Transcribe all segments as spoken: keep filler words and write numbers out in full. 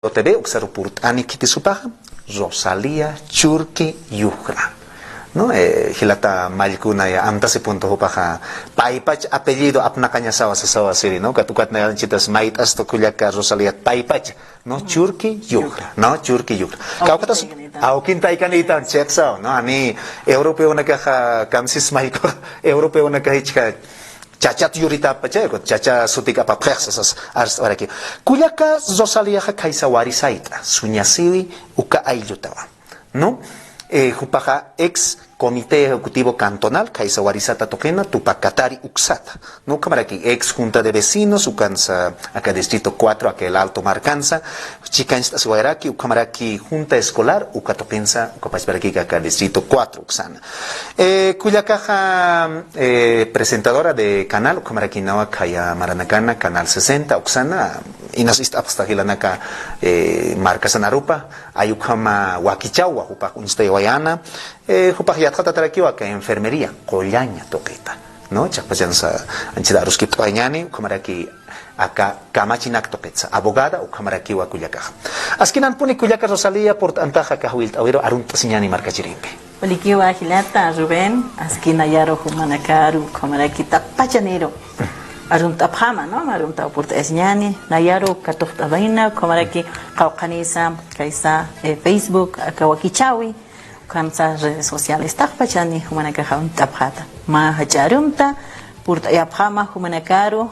T V uksaru purt'ani khitis jupaxa, Rosalía Churki Yujra. ¿No? Eh, jilata mallkuna ya amtasi punto jupaxa, paypach apellido apnaqañasawa sasawa siri, ¿no? Kat ukat nayanchitas mayt'astu kullaka Rosalía paypach, ¿no? Churki Yujra, ¿no? Churki Yujra. Kawkhatas awkin taykanita chiqsaw, ¿no? Ani europeonakaxa kamsis mallku, europeonakax ichka chachat yuritapacha, chacha sutik apapxix sasas arst'araki. Kullaka Rosaliaxa khaysa warisayta, suñasiwi uka ayllutawa, ¿no? Eh, jupaxa ex Comité Ejecutivo Cantonal, khaysa warisata tuqina, Tupac Katari uksata, ¿no? Ukhamaraki ex Junta de Vecinos, ukansa aka Distrito cuatro, aka El Alto markansa, chikancht'asiwayaraki, ukhamaraki Junta Escolar, uka tuqinsa, uka pachparakika aka Distrito cuatro uksana. Eh, kullakaxa, eh, presentadora de canal, ukhamaraki nawa khaya maranakana, Canal sesenta uksana, inas ist'apxsta jilanaka, eh, markasan arupa, ay ukhama wakichäwa, jupax uñstayawayäna, eh, jupax yatxatatarakiwa aka enfermería, qullaña tuqita, ¿no? Chiqpachansa anchita aruskipt'awayañäni, ukhamaraki aka kamachinak tuqitsa, abogada, ukhamarakiwa kullakaxa. Askinanpuni kullaka Rosalía purt'antaxa aka jawillt'äwiru arunt'asiñäni markachirimpi. Walikiwa jilata Rubén, aski nayaru jumanakaru, ukhamaraki tapachaniru arunt'apxama, ¿no? Arunt'aw purt'ayasiñäni, nayaru katuqt'awayna, ukhamaraki qawqhanisa, khaysa, eh, Facebook, aka wakichäwi, ukhamsa redes sociales taqpachani, jumanakaxa uñt'apxäta. Mä jach'a arumta purt'ayapxama jumanakaru,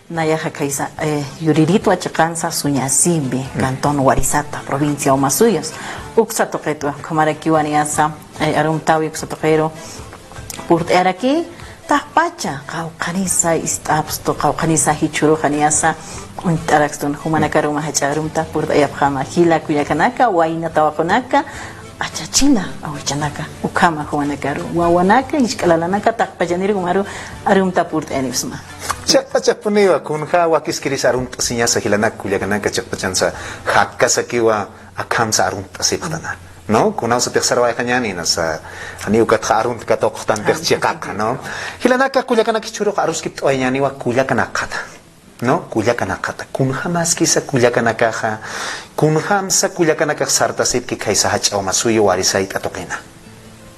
nayaxa khaysa, eh, yuriritwa chiqansa Suñasimbi, cantón Warisata, provincia Omasuyos. Uksa tuqitwa, ukhamarakiwa niyasa, eh, arumtawi uksa tuqiru purt'ayaraki, taqpacha, qawqhanisa ist'apstu, qawqhanisa jichhüruxa niyasa, uñt'arakstun, jumanakaru mä jach'a arumta purt'ayapxama, jila kullakanaka, wayna tawaqunaka, achachila awichanaka, ukhama jumanakaru, wawanaka, jisk'a lalanaka, taqpachanir jumaru arumta purt'ayanipxsma. Chiqpachapuniwa, kunja wakiskirisa arunt'asiñasa jilanaka kullakanaka chiqpachansa, jakkasakiwa akhamsa arunt'asipxtana, ¿no? Kunawsatix sarawayxañäni, inasa, janiw ukatxa arunt katuqxtantix chiqaqa, ¿no? Jilanaka kullakanaka jichhürux aruskipt'awayañäniwa kullakanakxata, ¿no? Kullakanakxata. Kunjamäskisa kullakanakaxa, kunjamsa kullakanakax sartasipki khaysa jach'a Omasuyu warisayt'a tuqina.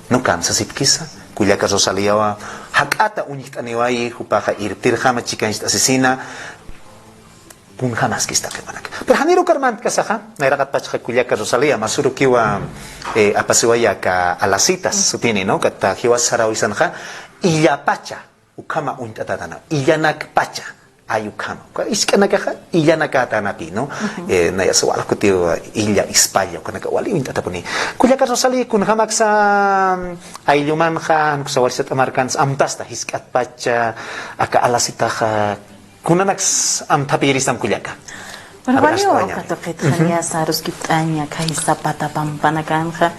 No, kamsasipkisa, kullaka Rosaliawa, jak'ata uñjt'aniwayi, jupaxa irpirjama chikancht'asisina, kunjamaskista qiwanaka. Pero janiru ukar mantkasaxa, nayraqatpachxa kullaka Rosalia, masurukiwa, eh, apasiwaya aka Alacitas sutini, ¿no? Kata jiwas sarawisanxa, illapacha, ukhama uñt'atätana, illanakpacha, ay ukhama. Uka jisk'anakaxa, illanakatänapi, ¿no? Eh, nayasa walkutiw, illa, ispalla, ukanaka wali uñt'atapuni. Kullaka Rosalia, kunjamaksa, mm, ayllumanxa, jan uksa warisata markans, amtasta, jisk'atpacha, aka Alacitaxa, kunanaks amthapiyirïstam kullaka. Bueno, a ver, waliw hasta mañana. Uka tuqitxa niyasa aruskipt'aña, khaysa pata pampanakanxa,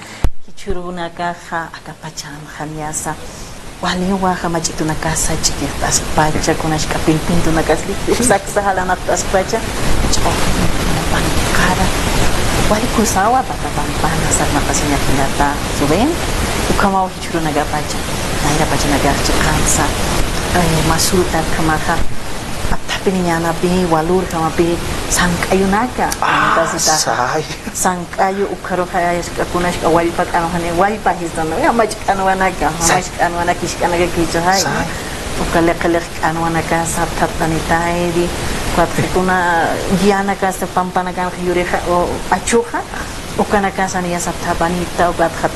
jichhürunakaxa, aka pachanxa niyasa, waliwa jamach'itunakasa, ch'ikixt'askpacha, kunask'a pinpintunakas, saksa jalanaqt'askpacha, ch'uqt'unakana pankara, wali kusawa pata pampana, sarnaqasiña jilata, ¿sí ven? Ukhamaw jichhürunakapacha, nayra pachanakax chiqansa, eh, masurut'atkamaxa, apthapiniñänapi, walurjamapi, sank'ayunaka, ah, amtasitaxa. Say. Sank'ayu ukharuxa, isk'a kunask'a wallpa k'anwani, wallpa jistan, jamach k'anwanaka, jamach k'anwanaka, jisk'anaka kichxay. Say. Uka liqi liqi k'anwanakasa apthaptanitayri, ukat kuna guianakasa pampanakanxa yurixa, o achuxa, ukanakasa niyasa apthapanita, ukatxa,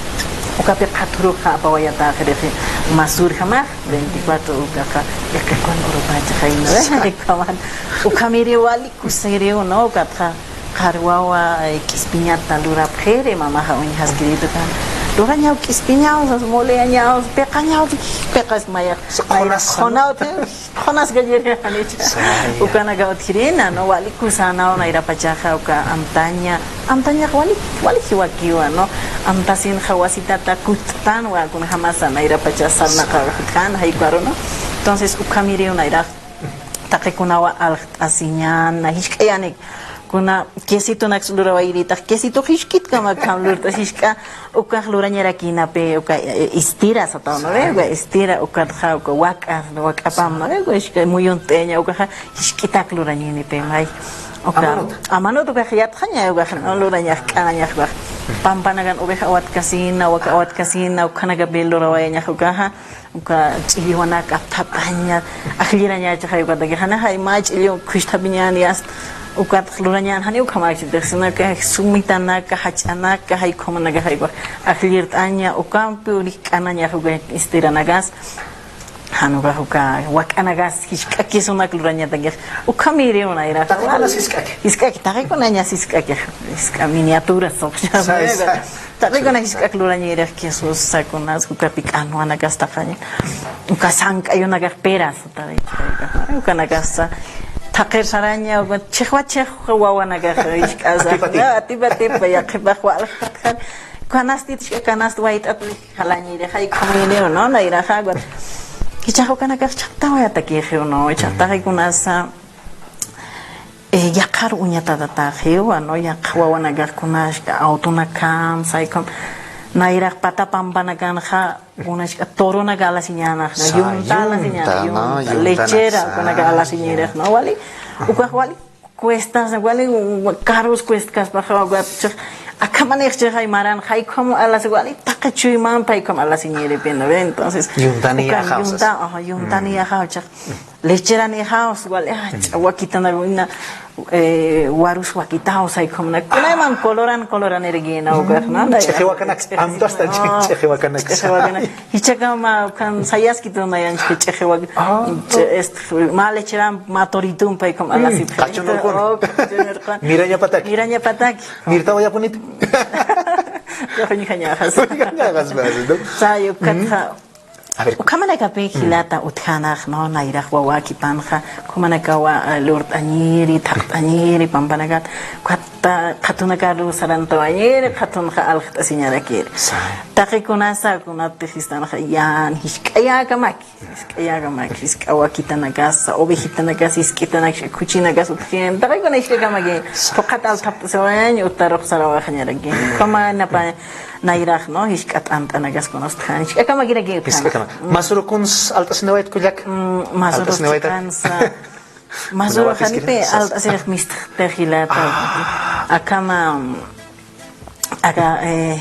ukapi qhathuruxa apawayataxirixi, masurjamax, veinticuatro ukaxa, iqikun urupacha jayna, say. Ukhaman, ukhamiri wali kusiriw, ¿no? Ukatxa, qharwawa, eh, k'ispiñata lurapxiri, mamaxa uñjaskiritu kan. Lurañaw k'ispiñaw, sas moleañaw, piqañaw, piqas mayax, mayax, qhunas, qhunaw, qhunas gallirjanicha. Saya. Ukanaka utjirina, ¿no? Wali kusanaw nayrapachaxa, uka amtaña, amtañax wali, wali jiwakiwa, ¿no? Amtasinxa wasitata kutt'tanwa, kunjamasa nayrapacha sarnaqaw jutkan, jaykaru, ¿no? Entonces, ukhamiriw nayrax, taqikunawa aljt'asiñäna, jisk'ayanik, kuna quesitonak lurawayirïtax, quesito jisk'itkama akham lurt'as jisk'a, ukax lurañarakïnapi, uka, eh, istira sataw, ¿no ve? Uka istira, ukatxa, uka wak'a, wak'apam, ¿no ve? Uka jisk'a muyunt'ayaña, ukaxa jisk'itak lurañänipi, may. Uka, amanut. Amanut ukax yatxaña, ukax, no, lurañax, k'anañax, ukax. Pampanakan oveja awatkasina, waka awatkasina, ukanakapi lurawayañax, ukaxa, uka ch'illiwanak apthataña, ajllirañachaxay, ukatakixa, janixa, mä ch'illiw khuchthapiñäni, asta, ukat lurañän, jani ukhamäkchitix, sino que sumitanaka, jach'anaka, jay ukhamanakaxay, ukax, ajllirt'aña, ukampi uri k'anañax, uka estiranakas. Jan ukax uka wak'anakas jisk'akisunak lurañatakix. Ukhamiriw nayrax. Taqikunas jisk'aki. Jisk'aki, taqikunañas jisk'akix. Jisk'a miniaturas, soqchas. Sa, sa. Taqikunas jisk'ak lurañayrix, quesos, sakunas, ukapi k'anwanakas taqaña. Uka sank'ayunakax peras, ukanakasa. Thaqir saraña, uka chixwa chixwa wawanakax jisk'asa. Atipa, atipa. Atipa, atipa, yaqhipax walxatxan. Kanastit, jisk'a kanast wayt'at. Jalañirixay, ukhamañiriw, ¿no? Nayraxa, ukat. Jichhax ukanakax chhaqtawayatakïxiw, ¿no? Jichhax taqi kunasa, eh, yaqhar uñatatataxiw, ¿no? Yaqha wawanakax kunask'a autonakam, saykum. Nayrax pata pampanakanxa, kunask'a toronaka alasiñänxa, yunta alasiñäna, yunta, yunta, lechera, ukanaka alasiñirix, ¿no? Wali, ukax wali. Cuestas, wali, carros cuestkaspaxa, ukat, chix, akhamanix chixay maran, jay ukham alas, wali, taqi chuymampi jay ukham alasiñiripina, ¿ve? Entonces, yuntaniyaxa, ukan, yunta, ajá, yuntaniyaxa, chix, lecheraniyaxa, wali, ah, ch'awakitana, ina, eh, warus wakitaw, jay ukhamana, kunayman coloran, coloranirikïna, ukax, ¿no? Ch'ixiwakanak, amtasta, ch'ixiwakanak. Ch'ixiwakanak. Jichhakama, ukan sayaskitu nayanchik ch'ixiwak. Ah. Ch-, este, mä lecheramp, mä toritump jay ukham alasipxi. Qachunurqun. Oh, qachunurqun. Mirañapataki. Mirañapataki. Mirtawayapuniti. Uñjañaxas. Uñjañaxas, ¿no? Say, ukatxa. A ver. Ukhamanakapi jilata utjänax, ¿no? Nayrax wawäkipanxa. Ukhamanakawa, eh, lurt'añiri, thaqt'añiri, pampanakat. Ukat qhatunakaru sarantawañiri, qhatunxa aljt'asiñarakiri. Say. Taqikunasa, kunat jistanxa, yan, jisk'ayäkamaki. Jisk'ayäkamaki, jisk'a wakitanakasa, ovejitanakas, jisk'itanakas, khuchinakas, utjin, taqikuna jisk'akamaki, phuqhat althapt'asiwayañ, utarux sarawayxañaraki. Ukhama napa, nayrax, ¿no? Jisk'a t'ant'anakas kunas utjan, jisk'akamakiraki utjan. Jisk'akama. Masuru kuns alt'asinawayt kullaka? Mm, masuru alt'asinawayta. Chikansa. Masuru janipi alt'asirix mistxtix jilata. Ah. Akhama, Aka, eh,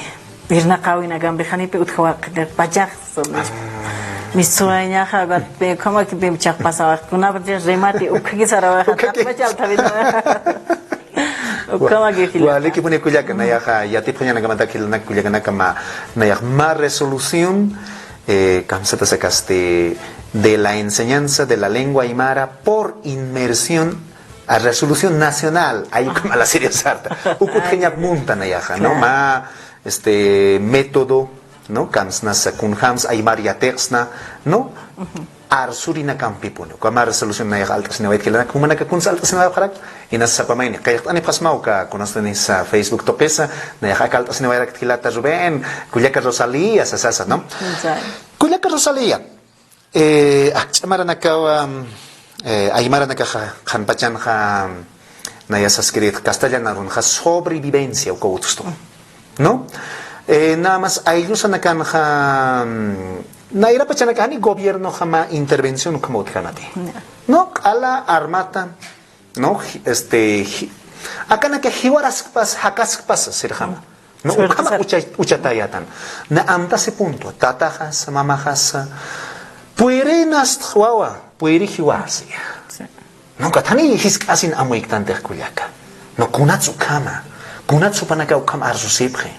irnaqäwinakampi janipi utjawaqitix pachax, so, mis-, mistxurañaxa, ukat, pe, ukhamakipim chhaqpasawax, kunapachas remate, ukhaki sarawaxa, ukhaki. Taqpacha altavinawaxa. Ukhamaki jilata. Walikipuni kullaka, nayaxa, yatipxañanakamantak jilanak kullakanaka mä, nayax mä resolución, eh, kamsatasakasti de la enseñanza de la lengua aymara por inmersión a resolución nacional, ay, ukham alasiri sarta. Ukutjañap munta nayaxa, ¿no? Mä, este, método, ¿no? Kamsnasa, kunjams aymar yatiqsna, ¿no? Arsurinakampi puni. Uka mä resolución nayaxa alt'asinawayt jilata, jumanaka kuns alt'asinawayxarak, inas sapamayni. Qillqt'anipxasma uka, kunastinisa Facebook tuqisa, nayaxa aka alt'asinawayarakt jilata Rubén, kullaka Rosalía, sasasa, ¿no? Kullaka Rosalía. Eh, akch'a maranakawa, eh, aymaranakaxa, qhanpachanxa, naya saskirït, castellan arunxa sobrevivencia uka utjstu, ¿no? Eh, nada más ayllusanakanxa, mm, nayrapachanaka jani gobiernoxa mä intervención ukhama utjamati. No, q'ala armata, ¿no? Ji-, este, ji-, akanaka jiwaraskpas, jakaskpas, sirjama. No, ukhama ucha-, uchatäyätan. Na amtasi punto, tataxasa, mamaxasa, puyrinastx wawa, puyri jiwasi. No, ukat jani jisk'asin amuyktantix kullaka. No, kunats ukhama, kunats jupanaka ukham arsusipxi.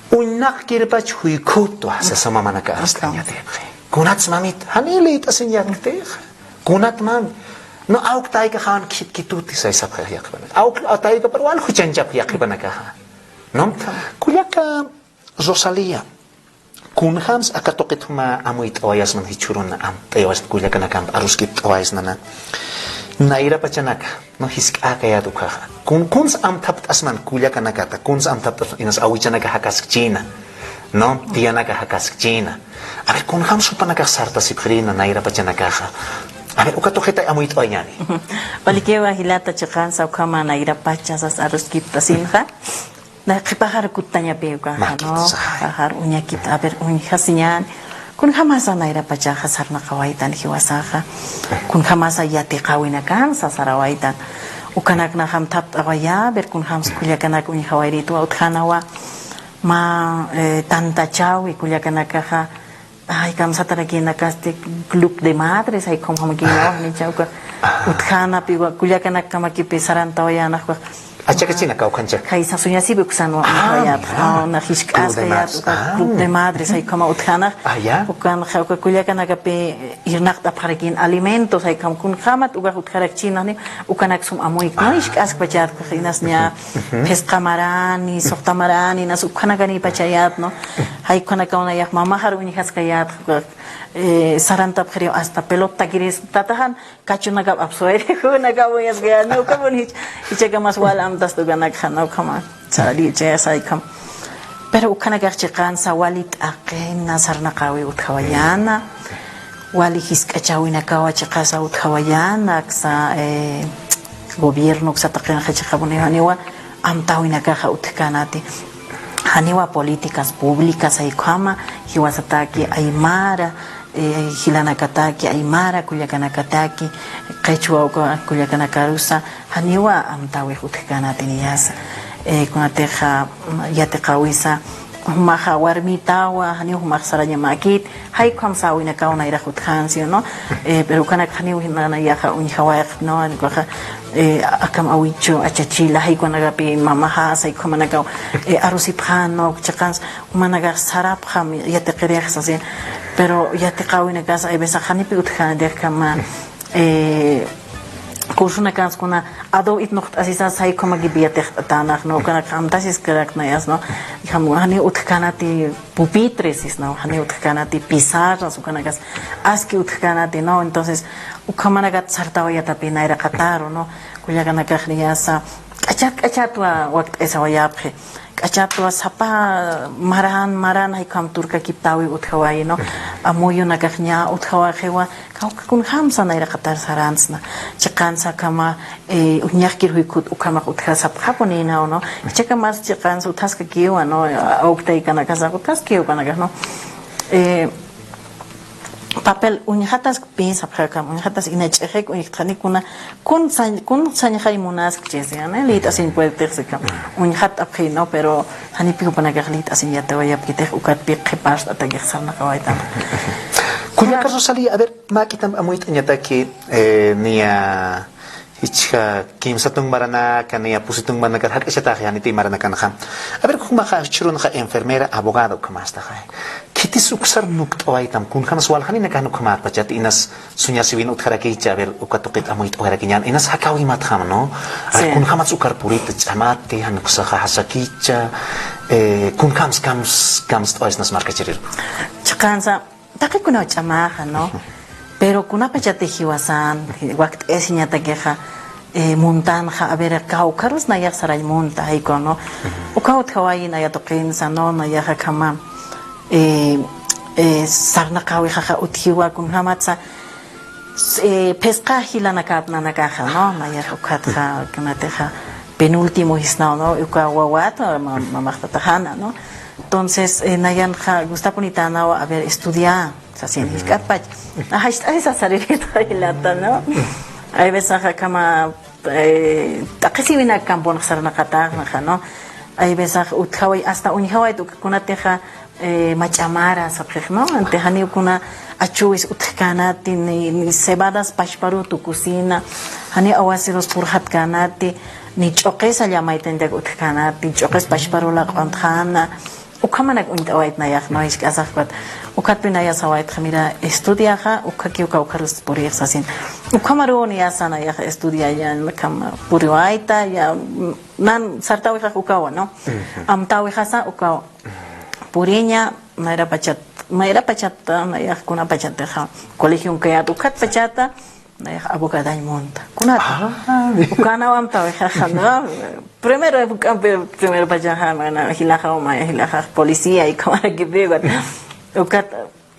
Uñnaqkirpach juykhutu, sasa mamanaka arst'añatipxi. Kunats mamit, jani liyt'asiñ yatktixa. Kunat mami. No, awk taykaxawan khitkituti saysapxi yaqhipanaka. Awk tayka pero wal juchañchapxi yaqhipanakaxa. ¿No? Kullaka Rosalía. Kunjams aka tuqit juma amuyt'awayasman jichhürun amt'ayawasna kullakanakamp aruskipt'awaysnana. Nayrapachanaka, ¿no? Jisk'äkayät ukkhaxa. Kun, kuns amthapt'asman kullakanakata, kuns amthapt'asman inas awichanaka jakaskchïna, ¿no? Tiyanaka jakaskchïna. A ver, kunjams jupanakax sartasipxirïna nayrapachanakaxa. A ver, uka tuqitay amuyt'awayañäni. Walikiwa jilata chiqansa ukhama nayrapacha sas aruskiptasinxa. Na qhipaxar kuttañapi ukaxa, ¿no? Qhipaxar uñakit, a ver, uñjasiñäni. Kunjamasa nayrapachaxa sarnaqawaytan jiwasaxa. Kunjamasa yatiqäwinakansa sarawaytan. Ukanak nax amthapt'awayä, a ver, kunjams kullakanak uñjawayritwa, utjänawa mä, eh, tantachäwi kullakanakaxa, ay, kamsatarakinakasti club de madres, ay, ukham jamakïnawa, janicha uka utjänapiwa, kullakanakkamakipï sarantawayäna, ukax. Achakachinaka ukanchak. Kaysa suñasipi uksanwa, ah, uñjawayät, ah, na jisk'askayät, uka club de madres, ay, ukhama utjäna, ah, ya, ukanxa, uka kullakanakapï irnaqt'apxarakïn alimentos, ay, ukham kunjämat ukax utjarakchïna, jani, ukanak sum amuyki, ¿no? Jisk'askpachät, ukax inas ña phisqa marani, suxta marani, inas ukhanakanïpachayät, ¿no? Ay, ukhanakaw nayax mamaxar uñjaskayät, ukax, eh, sarantapxiriw hasta pelotakiris, tataxan, kachunakap apsuwayri, ukanakaw uñjaskayät, ¿no? Ukham jich, jichhakamas wal amtasti ukanakxa, ¿no? Ukhama. Sarïchayasa, ay, ukham. Pero ukhanakax chiqansa wali t'aqhina sarnaqäwi utjawayäna, wali jisk'achäwinakawa chiqasa utjawayäna, aksa, eh, gobierno uksa taqinxa chiqapuniw janiwa amtäwinakaxa utjkänati. Janiwa políticas públicas, ay, ukhama, jiwasataki aymara, eh, jilanakataki aymara, kullakanakataki, qhichwa uka kullakanakarusa, janiwa amtäwix utjkänati niyasa. Eh, kunatixa, mm, yatiqäwisa, jumaxa warmitawa, janiw jumax sarañamäkit, jay ukhamsa awinakaw nayrax utjänsi, ¿no? Eh, pero ukanak janiw nayaxa uñjawayxi, ¿no? Janiw ukaxa, eh, akam awichu, achachila, jay ukanakapï mamaxasa, jay ukhamanakaw, eh, arusipxän, ¿no? Chiqans, jumanakax sarapxam yatiqirix sasin, pero yatiqäwinakas hay veces janipï utjkänatix ukhama, eh, cursonakansa kuna adobe itnuqt'asisa, jay ukhamakipï yatiqt'atänax, ¿no? Ukanak amtasiskarak nayas, ¿no? Janiw utjkänati pupitres, ¿no? Janiw utjkänati pizarras, ukanakas aski utjkänati, ¿no? Entonces, ukhamanakat sartawayatapï nayraqataru, ¿no? Kullakanakax niyasa, k'achat k'achatwa wakt'ayasawayapxi. K'achatwa sapa maran, maran, jay ukham turkakiptäwi utjawayi, ¿no? Amuyunakax ña utjawayiwa, kawkha kunjamsa nayraqatar sarantsna. Chiqansa ukhama, eh, uñaxkir juykut ukhamax utjasapxapunïnaw, ¿no? Jichhakamas chiqansa utjaskakiwa, ¿no? Awkitaykanakasax utjaskiw ukanakax, ¿no? Eh, papel uñjataskpï sapxi ukham, uñjatas ina ch'ixik uñjtxani kuna, kun sañ-, kun sañxay munaskchisi, ¿no? Liyt'asiñ puedtix si ukham. Uñjatapxi, ¿no? Pero janipï jupanakax liyt'asiñ yatiwayapkitix, ukatpï qhipart'atakix sarnaqawaytan. Kullaka Rosalía, a ver, mäk'itam amuyt'añataki, eh, niya jichha kimsa tung maranaka, niya pusi tung maranaka, jak'achataxi janiti maranakanxa. A ver, jumaxa jichhürunxa enfermera, abogada ukhamästaxa. Khitis uksar nukt'awaytam, kunjämas waljaninakax ukhamätpachat, inas suñasiwin utjarakicha, a ver, uka tuqit amuyt'awayarakiñän, inas jakäwimatxam, ¿no? A ver, kunjämats ukar purita, ch'amati, jan uksaxa jasakicha, eh, kunjäms kams, kamst'awaysnas markachirir. Chiqansa, taqikunaw ch'amaxa, ¿no? Pero kunapachati jiwasan, wakt'ayasiñatakixa, eh, muntanxa, a ver, kawkharus nayax sarañ munta, jay ukaw, ¿no? Ukaw utjawayi naya tuqinsa, ¿no? Nayaxa ukhama, eh, eh, sarnaqäwixaxa utjiwa kunjämatsa, eh, phisqa jilanakat nanakaxa, ¿no? Nayax ukatxa, kunatixa, penúltimo jisnaw, ¿no? Uka wawat, ma-, mamaxtataxana, ¿no? Entonces, eh, nayanxa gustapunitänawa, a ver, estudiä, sasin, jisk'atpach. Ajá, jisk'atpach sasarirïta jilata, ¿no? Hay veces, ajá, ukhama, eh, t'aqhisiwinakkampunx sarnaqataxa, ¿no? Hay veces utjaway, hasta uñjawayt, kunatixa, eh, mach'a mara sapxix, ¿no? Anti janiw kuna achüwis utjkänati, ni, ni cebadas pachparuw tukusina, janiw aguaceros purxatkänati, ni ch'uqisa llamaytañatak utjkänati, ch'uqis pachparuw laq'untxäna, ukhamanak uñt'awayt nayax, ¿no? Jisk'asax ukat. Ukatpï naya sawaytxa, mira, estudiaxa, ukhakiw kawkharus purix sasin. Ukhamaruw niyasa nayax estudiayan, ukham puriwayta, ya, nan sartäwixax ukawa, ¿no? Amtäwixasa ukawa. Puriña, nayrapachat, nayrapachat, nayax kunapachatixa colegionkayät, ukatpachata, nayax abogadañ munta. Kunat. Ah, ukanaw amtäwixaxa, ¿no? Primero, ukampi, primero pachaxa, mana, jilaxaw, maya, jilaxax policía, y ukhamanakipï, ukat, ukat,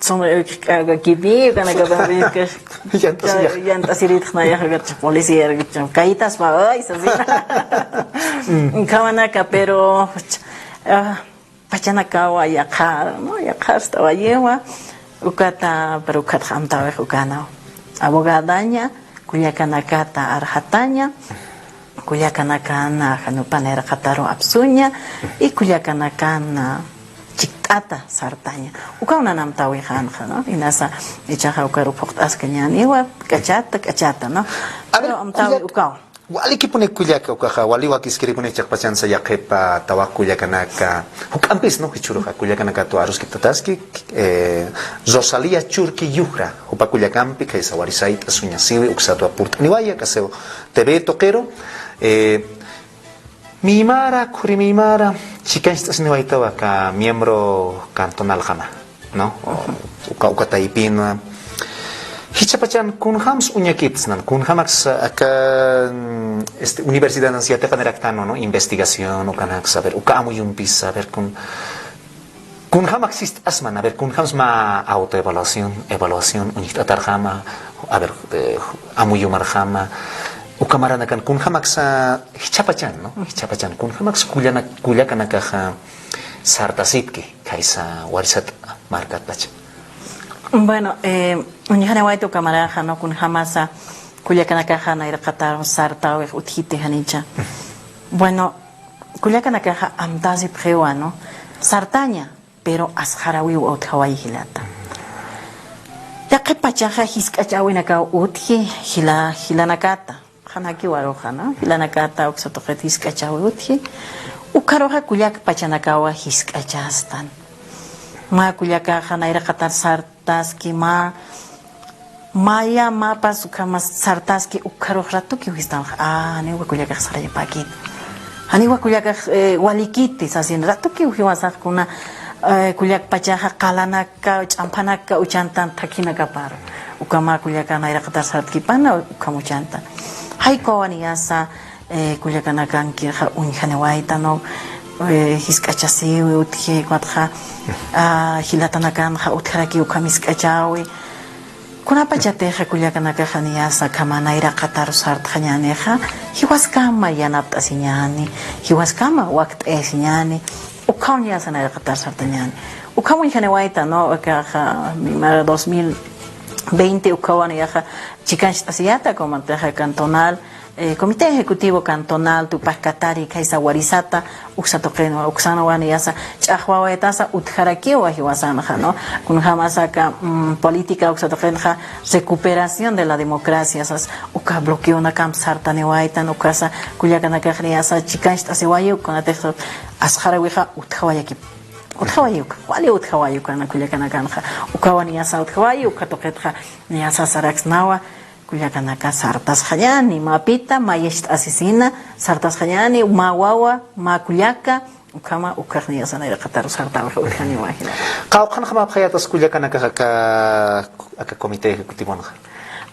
sombrerokipï, ukanakapï, yant'asirïtx nayax, ukat, policía, kaytaspa, ay, sasina. Ukhamanaka, pero, ah, pachanakawa yaqhar, ¿no? Yaqharst'awayiwa, ukata, pero ukatxa amtäwix ukanaw. Abogadaña, kullakanakata arxataña, Kullakanakan, ah, jan upanirqataru apsuña, y kullakanakan, ah, chikt'ata sartaña. Ukaw nan amtäwixänxa, ¿no? Inasa, ichaxa ukaru phuqt'askañäniwa, k'achata, k'achata, ¿no? A ver, pero amtäwi kullak-, ukaw. Walikipuni kullaka ukaxa, wali wakiskiripuni chiqpachansa yaqhipa tawaq kullakanaka, juk'ampis, ¿no? Jichhüruxa kullakanakatu aruskiptataski, eh, Rosalía Churqui Yujra, jupa kullakampi, khaysa Warisayt'a suñasiwi, uksatwa purt'aniwaya, kasiw T V tuqiru, eh, Miymara, khuri miymara, chikancht'asiniwaytawa aka miembro cantonalxama, ¿no? O, uka, uka taypinwa. Jichhapachan kunjams uñakiptsnan, kunjamaksa aka, mm, este, universidadans yatiqaniraktanwa, ¿no? Investigación, ukanaksa, a ver, uka amuyumpisa, a ver, kun, kunjamak sist'asman, a ver, kunjams mä autoevaluación, evaluación, uñjt'atarjama, a ver, eh, amuyumarjama, uka maranakan, kunjamaksa, jichhapachan, ¿no? Jichhapachan, kunjamaksa kullana-, kullakanakaxa sartasipki, khaysa Warisat markatpacha. Bueno, eh, uñjaniwayta uka maraxa, ¿no? Kunjamasa kullakanakaxa nayraqatar sartäwix utjiti janicha. Bueno, kullakanakaxa amtasipxiwa, ¿no? Sartaña, pero asxarawiw utjawayi jilata. Yaqhip pachaxa jisk'achäwinakaw utji jila, jilanakata. Qhanakiw aruxa, ¿no? Jilanakata uksa tuqit jisk'achäwi utji. Ukharuxa kullak pachanakawa jisk'achastan. Mä kullakaxa nayraqatar sar taski mä, maya, mapas ukhama sartaski, ukharux ratukiw jistanxa, ah, janiw uka kullakax sarayapäkiti. Janiw uka kullakax, eh, walikiti sasin, ratukiw jiwasax kuna, eh, kullak pachaxa qalanaka, ch'amphanaka uchantan thakhinakaparu. Ukhama kullaka nayraqatar sartkipana, ukham uchantan. Jaykuwa niyasa, eh, kullakanakankirxa uñjaniwayta, ¿no? Eh, jisk'achasiwi utji, ukatxa, ah, jilatanakanxa utjaraki ukham jisk'achäwi. Kunapachatixa kullakanakaxa niyasa akhama nayraqatar sartxañänixa, jiwaskama yanapt'asiñäni, jiwaskama wakt'ayasiñäni, ukhaw niyasa nayraqatar sartañäni. Ukham uñjaniwayta, ¿no? Akaxa, mimara dos mil veinte ukhawa niyaxa chikancht'asiyata, como tixa cantonal, eh, Comité Ejecutivo Cantonal Tupac Katari khaysa Warisata uksa tuqinwa, uksanwa niyasa ch'axwawaytasa utjarakiwa jiwasanxa, ¿no? Kunjamasa aka, mm, política uksa tuqinxa recuperación de la democracia sas, uka bloqueonakamp sartaniwaytan, ukasa kullakanakax niyasa chikancht'asiwayi, kunatix asxarawixa utjawayaki, utjawayi uka, wali utjawayi uka kullakanakanxa, ukawa niyasa utjawayi, uka tuqitxa niyasa saraksnawa. Kullakanaka sartasxañäni, mapita, mayacht'asisina, sartasxañäni, mä wawa, mä kullaka, ukhama, ukax niyasa nayraqataru sartäwix utjaniwa jila. Qawqhanxamapxayatas kullakanakax aka, aka comité ejecutivonxa.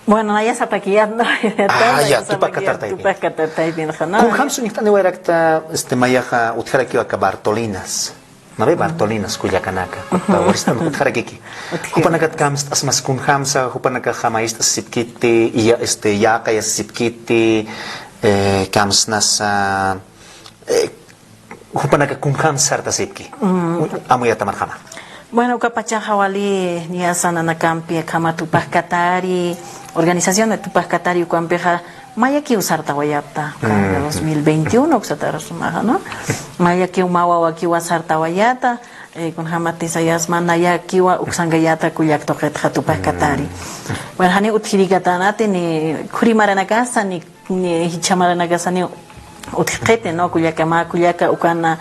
Bueno, nayasa takiyat, ¿no? Ah, ya, Tupac Katari taypin. Tupac Katari taypinxa, ¿no? Kunjams uñjt'aniwayrakta, este, mayaxa utjarakiw aka Bartolinas. ¿No ve? Bartolinas kullakanaka. Ujú. Waristan utjarakiki. Utji. Jupanakat kamst'asmas kunjamsa, jupanakaxa mayacht'asipkiti, y ya, este, yäqayasipkiti, eh, kamsnasa, eh, jupanaka kunjam sartasipki. Mm. Amuyatamarjama. Bueno, uka pachaxa wali niyasa nanakampi akhama Tupac Katari, organización de Tupac Katari ukampixa, mayakiw sartawayapta, Mm. dos mil veintiuno, uksatarus maxa, ¿no? Mayakiw mä wawakiwa sartawayata, eh, kunjamati sayasma nayakiwa uksankayata kullak tuqitxa Tupac Katari. Mm. Bueno, jani utjirikatanati ni khuri maranakasa, ni, ni jichha maranakasa ni utjqiti, ¿no? Kullaka, mä kullaka ukana,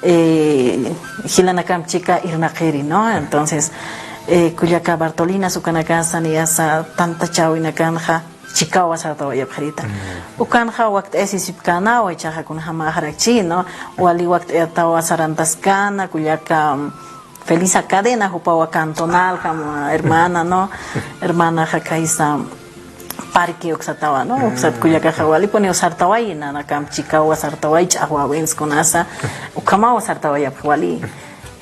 eh, jilanakamp chika irnaqiri, ¿no? Entonces, eh, kullaka Bartolinas ukanakasa niyasa tantachäwinakanxa, chikawa sartawayapxirita. Mm. Ukanxa wakt'ayasisipkänawa, ichaxa kunjamäxarakchi, ¿no? Wali wakt'ayatawa sarantaskana, kullaka, mm, Felisa Cadena, jupawa cantonal, jama hermana, ¿no? Hermanaxa khaysa parque uksatawa, ¿no? Uksat Mm. kullakaxa walipuniw sartawayi, nanakamp chikawa sartawayi, ch'axwäwins kunasa, ukhamawa sartawayapx wali.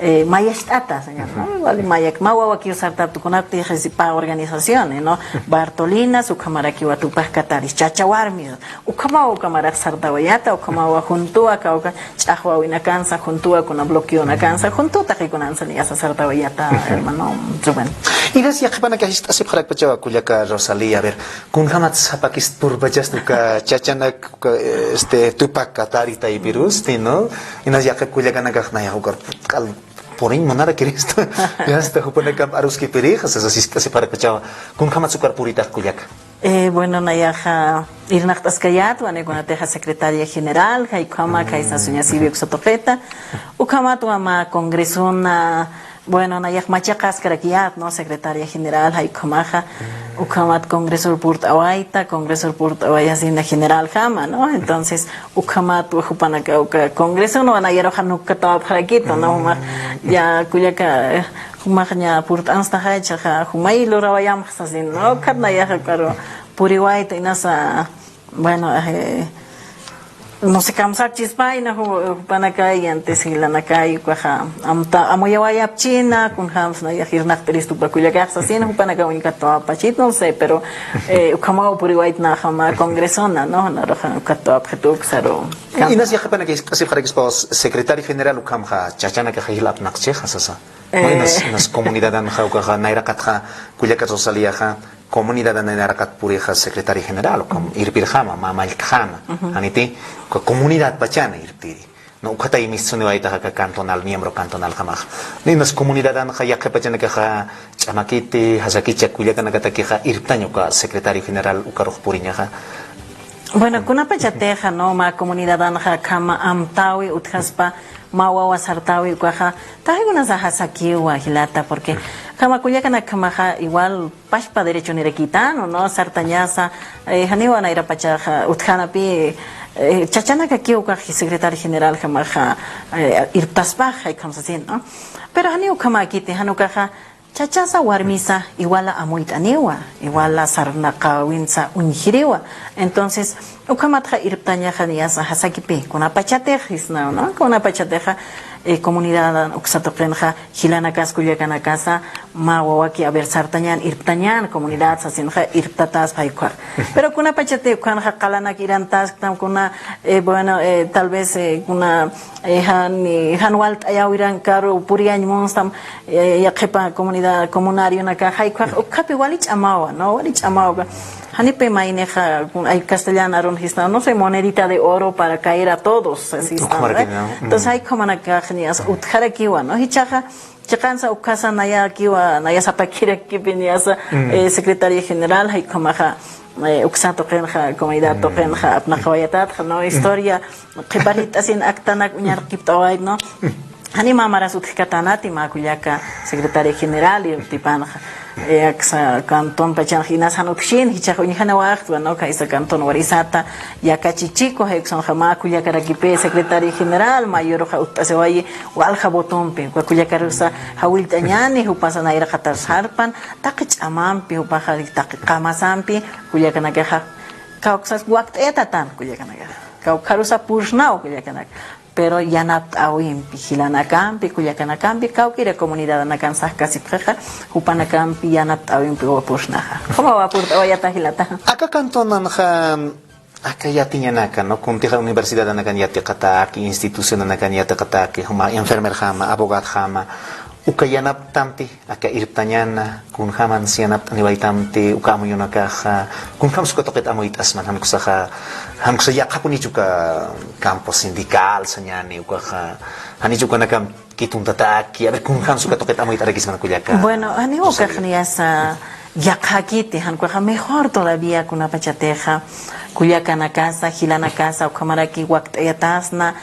eh, mayacht'ata, señor, ¿no? Wali mayak, mä wawakiw sartapta, kunaptix pä organizaciones, ¿no? Bartolinas, ukhamarakiwa Tupac Katari, chacha warmi, ukhamaw ukhamaraki sartawayata, ukhamaw juntuwa kawkha ch'axwawinakansa, juntuwa kuna bloqueonakansa, juntuw taqi kunansa niyasa sartawayata, hermano Rubén. Inas yaqhipanakax jiskt'asipxarakpachawa kullaka Rosalía, a ver, kunjamat sapakist purpachasta uka chachanak, uka, este, Tupac Katari taypirusti, ¿no? Inas yaqhip kullakanakax nayax ukar puriñ munarakirista. Yasta jupanakamp aruskipirixa, sasa jiskt'asipxarakpachawa. Kunjamat ukar puritax kullaka. Eh, bueno, nayaxa irnaqt'askayätwa, ¿no? Kunatixa secretaria general, jay ukhama, jay sasuñasiwi uksa tuqita. Ukhamatwa mä congresona, bueno, nayax machaqa askarakiyät, ¿no? Secretaria general, jay ukhamaxa. Ukhamat congresor purt'awayta, congresor purt'awayasina generaljama, ¿no? Entonces, ukhamatwa jupanaka uka congresonwa nayarux jan ukkatawapxarakitu, ¿no? Jumax, ya kullaka, eh, jumax ña purt'anstaxa, jichhaxa jumay lurawayamxa sasin, ¿no? Ukat nayaxa ukaru puriwayta inasa, bueno, eh, no sé, kamsapchispay, ¿no? Ju-, jupanakay, antes jilanakay, ukaxa amta, amuyawayapchina, kunjams nayax irnaqt'irist uka kullakax sasin, jupanakaw uñkatawapachit, no sé, pero, eh, ukhamaw puriwayt naxama congresona, ¿no? Narux uñkatawapxit uksaru. Inas yaqhipanakax jiskt'asipxarakispawa secretario general ukhamxa, chachanakax jilapnaqchixa sasa. Eh. Inas, inas comunidadanxa ukaxa nayraqatxa kullaka Rosaliaxa, comunidadan nayraqat purixa secretario general, ukham irpirjama, mä mallkjama. Janiti, uka comunidad pachana irptiri. No, ukatay mistsuniwaytaxa aka cantonal, miembro cantonaljamax. Inas comunidadanxa yaqhipachanakaxa ch'amakiti, jasakicha kullakanakatakixa irptañ uka secretario general ukarux puriñaxa. Bueno, kunapachatixa, ¿no? Mä comunidadanxa akhama amtäwi utjaspa, mä wawa sartäwi ukaxa, taqi kunasa jasakiwa jilata, porque akhama kullakanakjamaxa igual pachpa derechonirakitan, ¿no? Sartañasa, eh, janiwa nayrapachaxa utjanapi, eh, chachanakakiw ukax secretario generaljamaxa, eh, irptaspax, jay ukham sasin, ¿no? Pero janiw ukhamäkiti, jan ukaxa, chachasa warmisa iguala amuyt'aniwa, iguala sarnaqäwinsa uñjiriwa. Entonces, ukhamatxa irptañaxa niyasa jasakipi, kunapachatix jisnaw, ¿no? Kunapachatixa, eh, comunidad uksa tuqinxa, jilanakas kullakanakasa, mä wawaki, a ver, sartañän, irptañän, comunidad sasinxa, irptataspa jay ukhax. Pero kunapachati ukhanxa qalanak irantasktam, kuna, eh, bueno, eh, tal vez, eh, kuna, eh, jan, eh, jan walt'ayäwirankaru puriyañ munstam, eh, yaqhipa comunidad, comunarionaka, jay ukhax, ukhapi wali ch'amawa, ¿no? Wali ch'amawa. Janipi maynixa, ay castellan arun jisna, no sé, monedita de oro para caer a todos, así está, ¿verdad? Ukhamaraki, ¿no? Entonces, jay ukhamanakax niyas utjarakiwa, ¿no? Jichhaxa, chiqansa ukhasa nayakiwa, nayasapakirakipi niyasa, eh, secretario general, jay ukhamaxa, eh, uksa tuqinxa, comunidad tuqinxa, apnaqawayatatxa, ¿no? Historia, qhiparjit'asin aktanak uñarqipt'awayt, ¿no? Jani mä maras utjkatanati mä kullaka secretario general, irptipanxa, eh, aksa cantón pachanxa inas jan utjchin, jichhax uñjanawaxtwa, ¿no? Khaysa cantón Warisata, yakachichiku, jay uksanxa mä kullakarakipi secretario general, mayoruxa utt'asiwayi walja votonpi, uka kullakarusa jawillt'añäni, jupasa nayraqatar sarpan, taqi ch'amampi, jupaxa taqi qamasampi, kullakanakaxa, kawksas wakt'ayatatan, kullakanakaxa, kawkharusa pursnaw, kullakanaka. Pero yanapt'äwimpi, jilanakampi, kullakanakampi, kawkïri comunidadanakan sarkasipxixa, jupanakampi yanapt'äwimpi wapursnaxa. Jumaw wapurt'awayata jilata. Aka cantonanxa, aka yatiñanaka, ¿no? Kuntixa universidadanakan yatiqataki, institucionanakan yatiqataki, juma enfermerjama, abogadjama, uka yanaptampi, aka irptañana, kunjamansi yanapt'aniwaytamti, uka amuyunakaxa, kunjamsi uka tuqit amuyt'asman, jan uksaxa, jan uksa yaqhapunichi uka campo sindical sañäni, ukaxa, janich ukanakam kituntataki, a ver, kunjamsi uka tuqit amuyt'arakisman kullaka. Bueno, janiw ukax niyasa yaqhakiti, jan ukaxa mejor todavía kunapachatixa, kullakanakasa, jilanakasa, ukhamaraki wakt'ayatasna,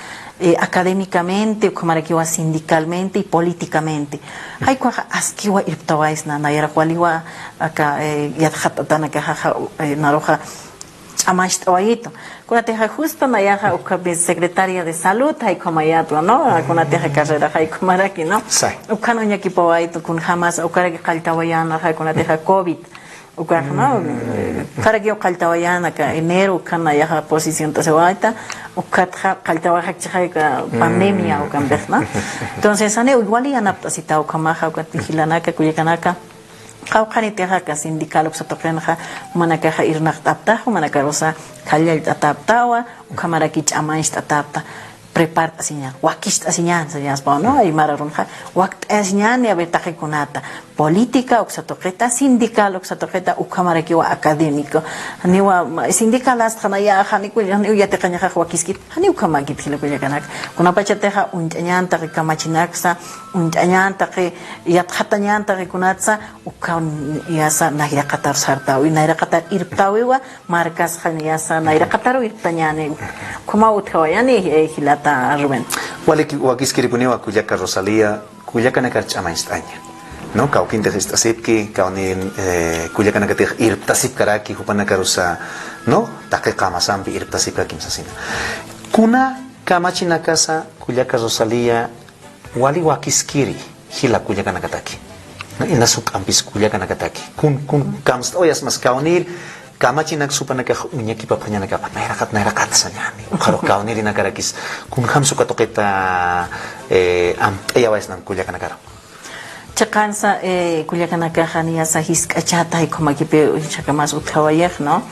eh, académicamente, ukhamarakiwa sindicalmente y políticamente. Jay ukhaxa askiwa irptawaysna, nayarux waliwa aka, eh, yatxatanakaxa, eh, naruxa ch'amacht'awayitu. Kunatixa justo nayaxa ukhapi secretaria de salud, jay ukhamayatwa, ¿no? Kunatixa carrera jay ukhamaraki, ¿no? Ukhan uñakipawaytu, kunjamas ukaraki qalltawayänaxa, kunatixa covid. Ukax, ¿no? Ukarakiw qalltawayän aka enero, ukan nayaxa posición t'asiwayta, ukatxa qalltawaxakchixay aka pandemia ukampix, ¿no? Entonces, janiw wali yanapt'asita ukhamaxa, ukat jilanaka, kullakanaka, qawqhanitixa aka sindical uksa tuqinxa, jumanakaxa irnaqt'aptaxa, jumanakarusa khallallt'atäptawa, ukhamaraki ch'amancht'atäpta. Prepart'asiñän, wakist'asiñän sañaspaw, ¿no? Aymar arunxa, wakt'ayasiñäni, a ver, taqi kunata, política uksa tuqita, sindical uksa tuqita, ukhamarakiwa académico. Janiwa, ma, sindical astxa nayaxa, janiw, janiw yatiqañaxax wakiskit, janiw ukhamäkit jila kullakanaka. Kunapachatixa uñt'añän taqi kamachinaksa, uñt'añän taqi, yatxatañän taqi kunatsa, uka niyasa nayraqatar sartäwi, nayraqatar irptäwiwa, markasxa niyasa nayraqataru irptañäni. Ukhamaw utjawayani, eh, jilata Rubén. Walik, wakiskiripuniwa kullaka Rosalía, kullakanakar ch'amañcht'aña. ¿No? Kawkintix ist'asipki, kawni, eh, kullakanakatix irptasipkaraki, jupanakarusa, ¿no? Taqi qamasampi irptasipkakim sasina. Kuna kamachinakasa kullaka Rosalía, wali wakiskiri jila kullakanakataki. Inas juk'ampis kullakanakataki. Kun, kun kamst'awayasmas kawnir, kamachinak jupanakax uñakipapxañanakapa. Nayraqat, nayraqat sañäni. Ukharux kawnirinakarakis. Kunjams uka tuqita, eh, amt'ayawayasnan kullakanakaru. Chiqansa, eh, kullakanakaxa niyasa jisk'achata, jaykhamakipi jichhakamas utjawayix, ¿no?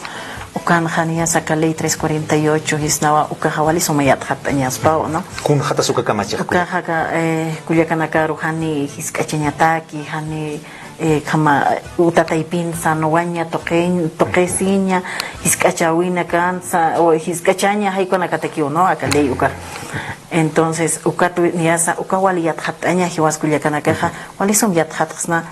Ukanxa niyasa aka ley tres cuarenta y ocho jisnawa, ukaxa wali suma yatxatt'añaspaw, ¿no? Kunjatas uka kamachix? Ukaxa aka, eh, kullakanakaru jani jisk'achañataki, jani, eh, khama, uta taypinsa, ¿no? Waña tuqin-, tuqisiña, jisk'achawinakansa, o jisk'achaña jaykunakatakiw, ¿no? Aka ley uka. Entonces, ukat niyasa, uka wali yatxatt'aña jiwas kullakanakaxa, wali sum yatxatxsna,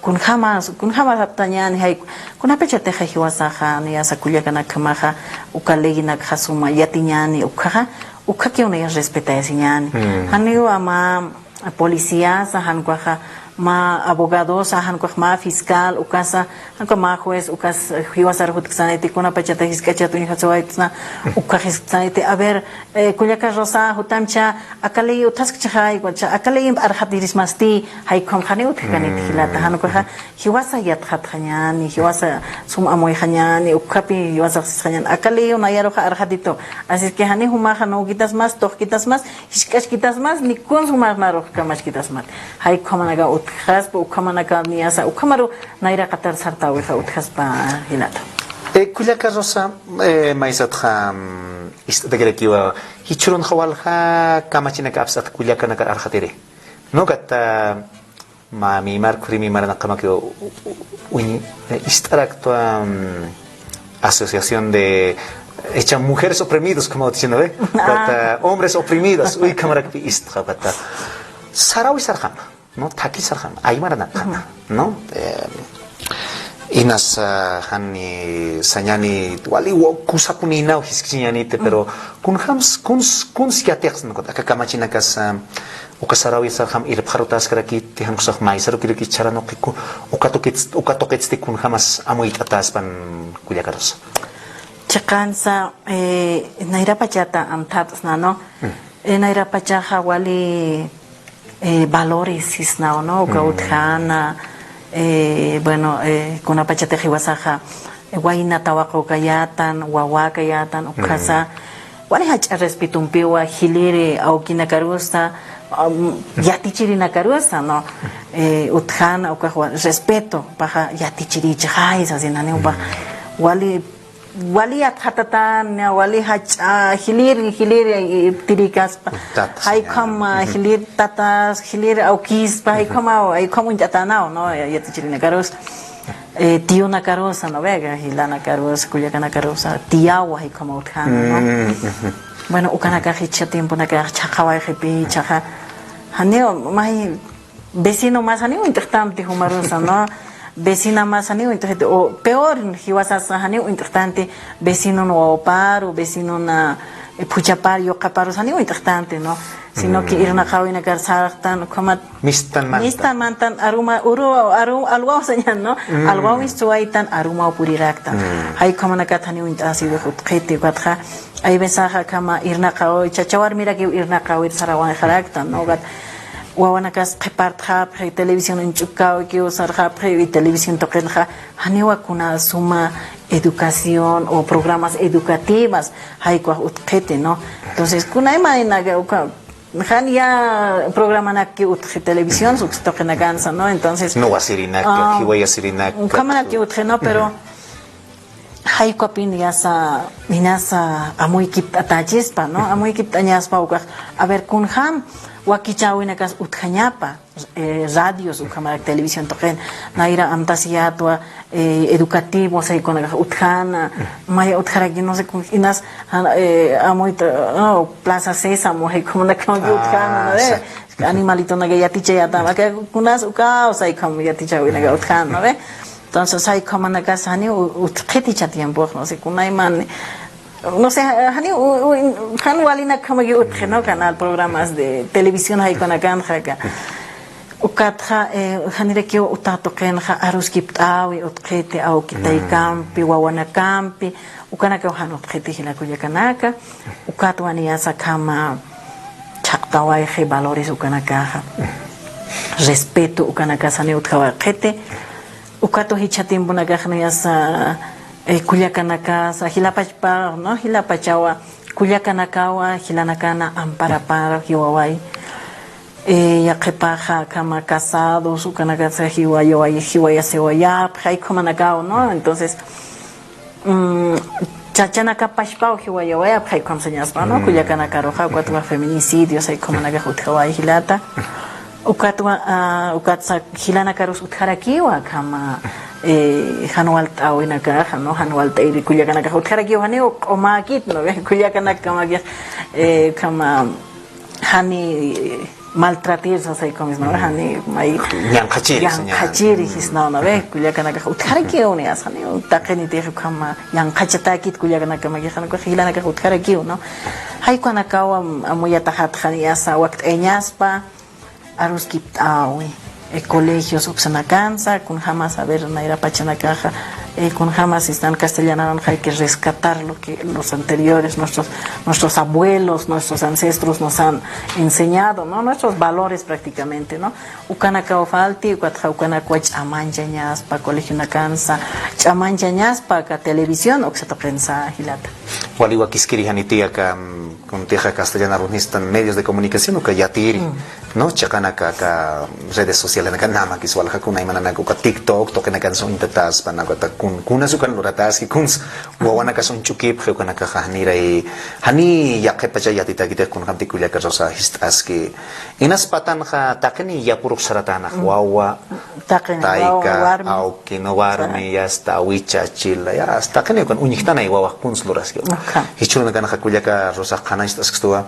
kunjamas, kunjamas aptañäni, jay, kunapachatixa jiwasaxa, niyasa kullakanakjamaxa, uka leyinakxa suma yatiñäni, ukhaxa, ukhakiw niyas respetayasiñäni. Janiw ama policíasa, jan ukaxa, mä abogadosa, jan ukax mä fiscal, ukasa, jan ukax mä juez, ukas jiwasar jutksaniti, kunapachata jisk'achat uñjasiwaytsna, ukax jisk'saniti, a ver, eh, kullaka Rosa, jutamcha, aka ley utjaskchixay, kullaka, aka leyimp arxatirismasti, jaykham jani utjkaniti jilata, jan ukaxa, jiwasa yatxatxañäni, jiwasa sum amuyxañäni, ukhapi jiwasa sisxañäni, aka leyiw nayaruxa arxatitu. Así es que jani jumaxa nukitasmas, tuqkitasmas, jisk'achkitasmas, ni kuns jumax narux kamachkitasmat. Jaykhamanaka utjaspa, ukhamanaka niyasa, ukhamaru nayraqatar sartäwixa utjaspa jilata. Eh, kullaka Rosa, eh, maysatxa, mm, ist'atakirakiwa, jichhürunxa walja kamachinaka apsat kullakanakar arxatiri. ¿No? Ukat, ah, mä mimar, khuri mimaranakamak u-, u-, u-, uñ-, eh, ist'araktwa, mm, Asociación de, eh, cha mujeres oprimidos, como dicen, ¿no ve? Ah. Ukat, ah, hombres oprimidos, uy, kamarakpi istxa, ukat, ah, sarawi sarxama, ¿no? Thaki sarxama, aymaranakama, ¿no? Eh, inas, ah, jani sañäni, wali wa-, kusakunïnaw jiskisiñäniti, pero kunjams, kuns, kuns yatiqsna, ukat, aka kamachinakasa, uka sarawi sarxam irpxarutäskarakiti, jan ukasax maysarukiraki chharanuqiku, uka tuqits-, uka tuqitsti kunjamas amuyt'atäspan kullaka Rosa. Chiqansa, eh, nayrapachata amthatsna, ¿no? Eh, nayrapachaxa wali, eh, valores sisnaw, ¿no? Uka utjäna, eh, bueno, eh, kunapachatix jiwasaxa, eh, wayna tawaqukayätan, wawäkayätan, ukasa, wali jach'a respetompiwa, jiliri awkinakarusa, am, yatichirinakarusa, ¿no? Eh, utjäna, ukax wa-, respeto, paxa yatichirichixay, sasina, ¿no? Pax, wali, wali yatxatatan, wali jach'a, jiliri, jiliri, eh, tirikaspa. Jaykham, ah, jiliri tatas, jiliri awkispa, jaykham, jaykham uñt'atänaw, ¿no? Yatichirinakarusa. Eh, tiyunakarusa, ¿no ve? Jilanakarusa, kullakanakarusa, tiyawa, jaykhama utjäna, ¿no? Bueno, ukanakax jichha tiemponakax chhaqawayxipi, chhaqa, janiw, may, vecino mas janiw uñt'xtamti jumarusa, ¿no? Vecina mas janiw uñt'xiti, o peor, jiwasasa janiw uñt'xtanti, vecinon wawaparu, vecinon, eh, phuchhaparu, yuqaparus janiw uñt'xtanti, ¿no? Sino que irnaqawinakar sarxtan, ukhamat mistan mantan. Mistan mantan aruma, uru, aru, alwaw sañan, ¿no? Alwaw mistuwaytan, arumaw puriraktan. Jay ukhamanakat janiw uñt'asiwix utjxiti, ukatxa, hay veces akhama irnaqaw, chacha warmirakiw irnaqawir sarawanxaraktan, ¿no? Ukat, Wawanakas qhipartxapxi, televisión uñch'ukawki usarxapxi, y televisión tuqinxa janiwa kuna suma educación o programas educativas jaykuwax utjxiti, ¿no? Entonces, kunayma ina, uka, jan ya programanaki utji televisión, uksa tuqinakansa, ¿no? Entonces, nuwasirinak, ah, jiwayasirinak, ukhamanaki utji, ¿no? Pero, jaykuwapin yasa, inasa amuykipt'atächispa, ¿no? Amuykipt'añaspa ukax. A ver, kunjam wakichäwinakas utjañapa, eh, radios, ukhamarak televisión tuqin, nayra amtasiyätwa, eh, educativos, jaykunakax utjäna, maya utjaraki, no sé, kun, inas, jan, eh, amuyta, no, Plaza Sésamo, jaykumanakamak utjäna, ¿no ve? Animalitonaka yatichayätam, aka kunas ukaw, jaykum yatichäwinaka utjäna, ¿no ve? Entonces, jaykumanakax jani u-, utjxiticha tiempox, no sé, kunayman, no sé, jani u-, u-, jan walinakjamaki utji, ¿no? Canal, programas de televisión jaykunakanxa aka. Ukatxa, eh, janirakiw uta tuqinxa aruskipt'äwi utjxiti awki taykampi, wawanakampi, ukanakaw jan utjxiti jila kullakanaka, ukatwa niyasa akhama chhaqtawayxi valores ukanakaxa. Respeto ukanakas jani utjawayxiti. Ukatwa jichha tiemponakax niyasa, eh, kullakanakasa, jilapachpa, ¿no? Jilapachawa, kullakanakawa, jilanakana amparapar jiwaway. Eh, yaqhipaxa akhama casados, ukanakasa jiwayaway, jiwayasiwayapxi, jaykumanakaw, ¿no? Entonces, mm, chachanakapachpaw jiwayawayapxi, jaykum sañaspa, ¿no? Kullakanakaruxa, ukatwa feminicidios, jaykumanakax utjaway jilata. Ukatwa, ah, ukatsa jilanakarus utjarakiwa, akhama, eh, jan walt'äwinakaxa, ¿no? Jan walt'äwiri kullakanakax utjarakiwa, janiw q'umäkit, ¿no ve? Kullakanakamakix, eh, akhama, jani maltratir sasaykumis, ¿no? Jani may ñanqhachiri, ñanqhachiri, jisnaw, ¿no ve? Kullakanakax utjarakiw niyasa, jani taqinitix ukhama yanqhachatäkit kullakanakamakix, jan ukax jilanakax utjarakiw, ¿no? Jaykumanakaw am-, amuyataxatxa niyasa wakt'ayañaspa, aruskipt'äwi, eh, colegios uksanakansa, kunjamas, a ver, nayra pachanakaxa, eh, kunjamas sistan castellanarunxa hay que rescatar lo que los anteriores, nuestros, nuestros abuelos, nuestros ancestros nos han enseñado, ¿no? Nuestros valores prácticamente, ¿no? Ukanakaw falti, ukatxa ukanakaw ch'amanchañaspa, colegionakansa, ch'amanchañaspa, aka televisión, uksa tuqinsa, jilata. Wali wakiskiri janiti aka, mm, kuntixa castellanarun sistan medios de comunicación, uka yatiri, ¿no? Chiqanaka aka redes sociales, aka namakis walja kunaymananaka uka TikTok, tuqinakansa uñtataspa, nakuta kun, kunas ukan lurataski, kuns wawanakas uñch'ukipxi, ukanakaxa janiray, jani yaqhipacha yatitakitix kunjamti kullaka Rosa jist'aski. Inas patanxa taqini yapurux saratänax, wawa, taqini, tayka, wawa, warmi, awki, no, warmi, yasta, awicha, chila, yasta, taqini ukan uñjtanay wawax kuns luraski. Jichhürunakanxa kullaka Rosax qhanañcht'askistuwa,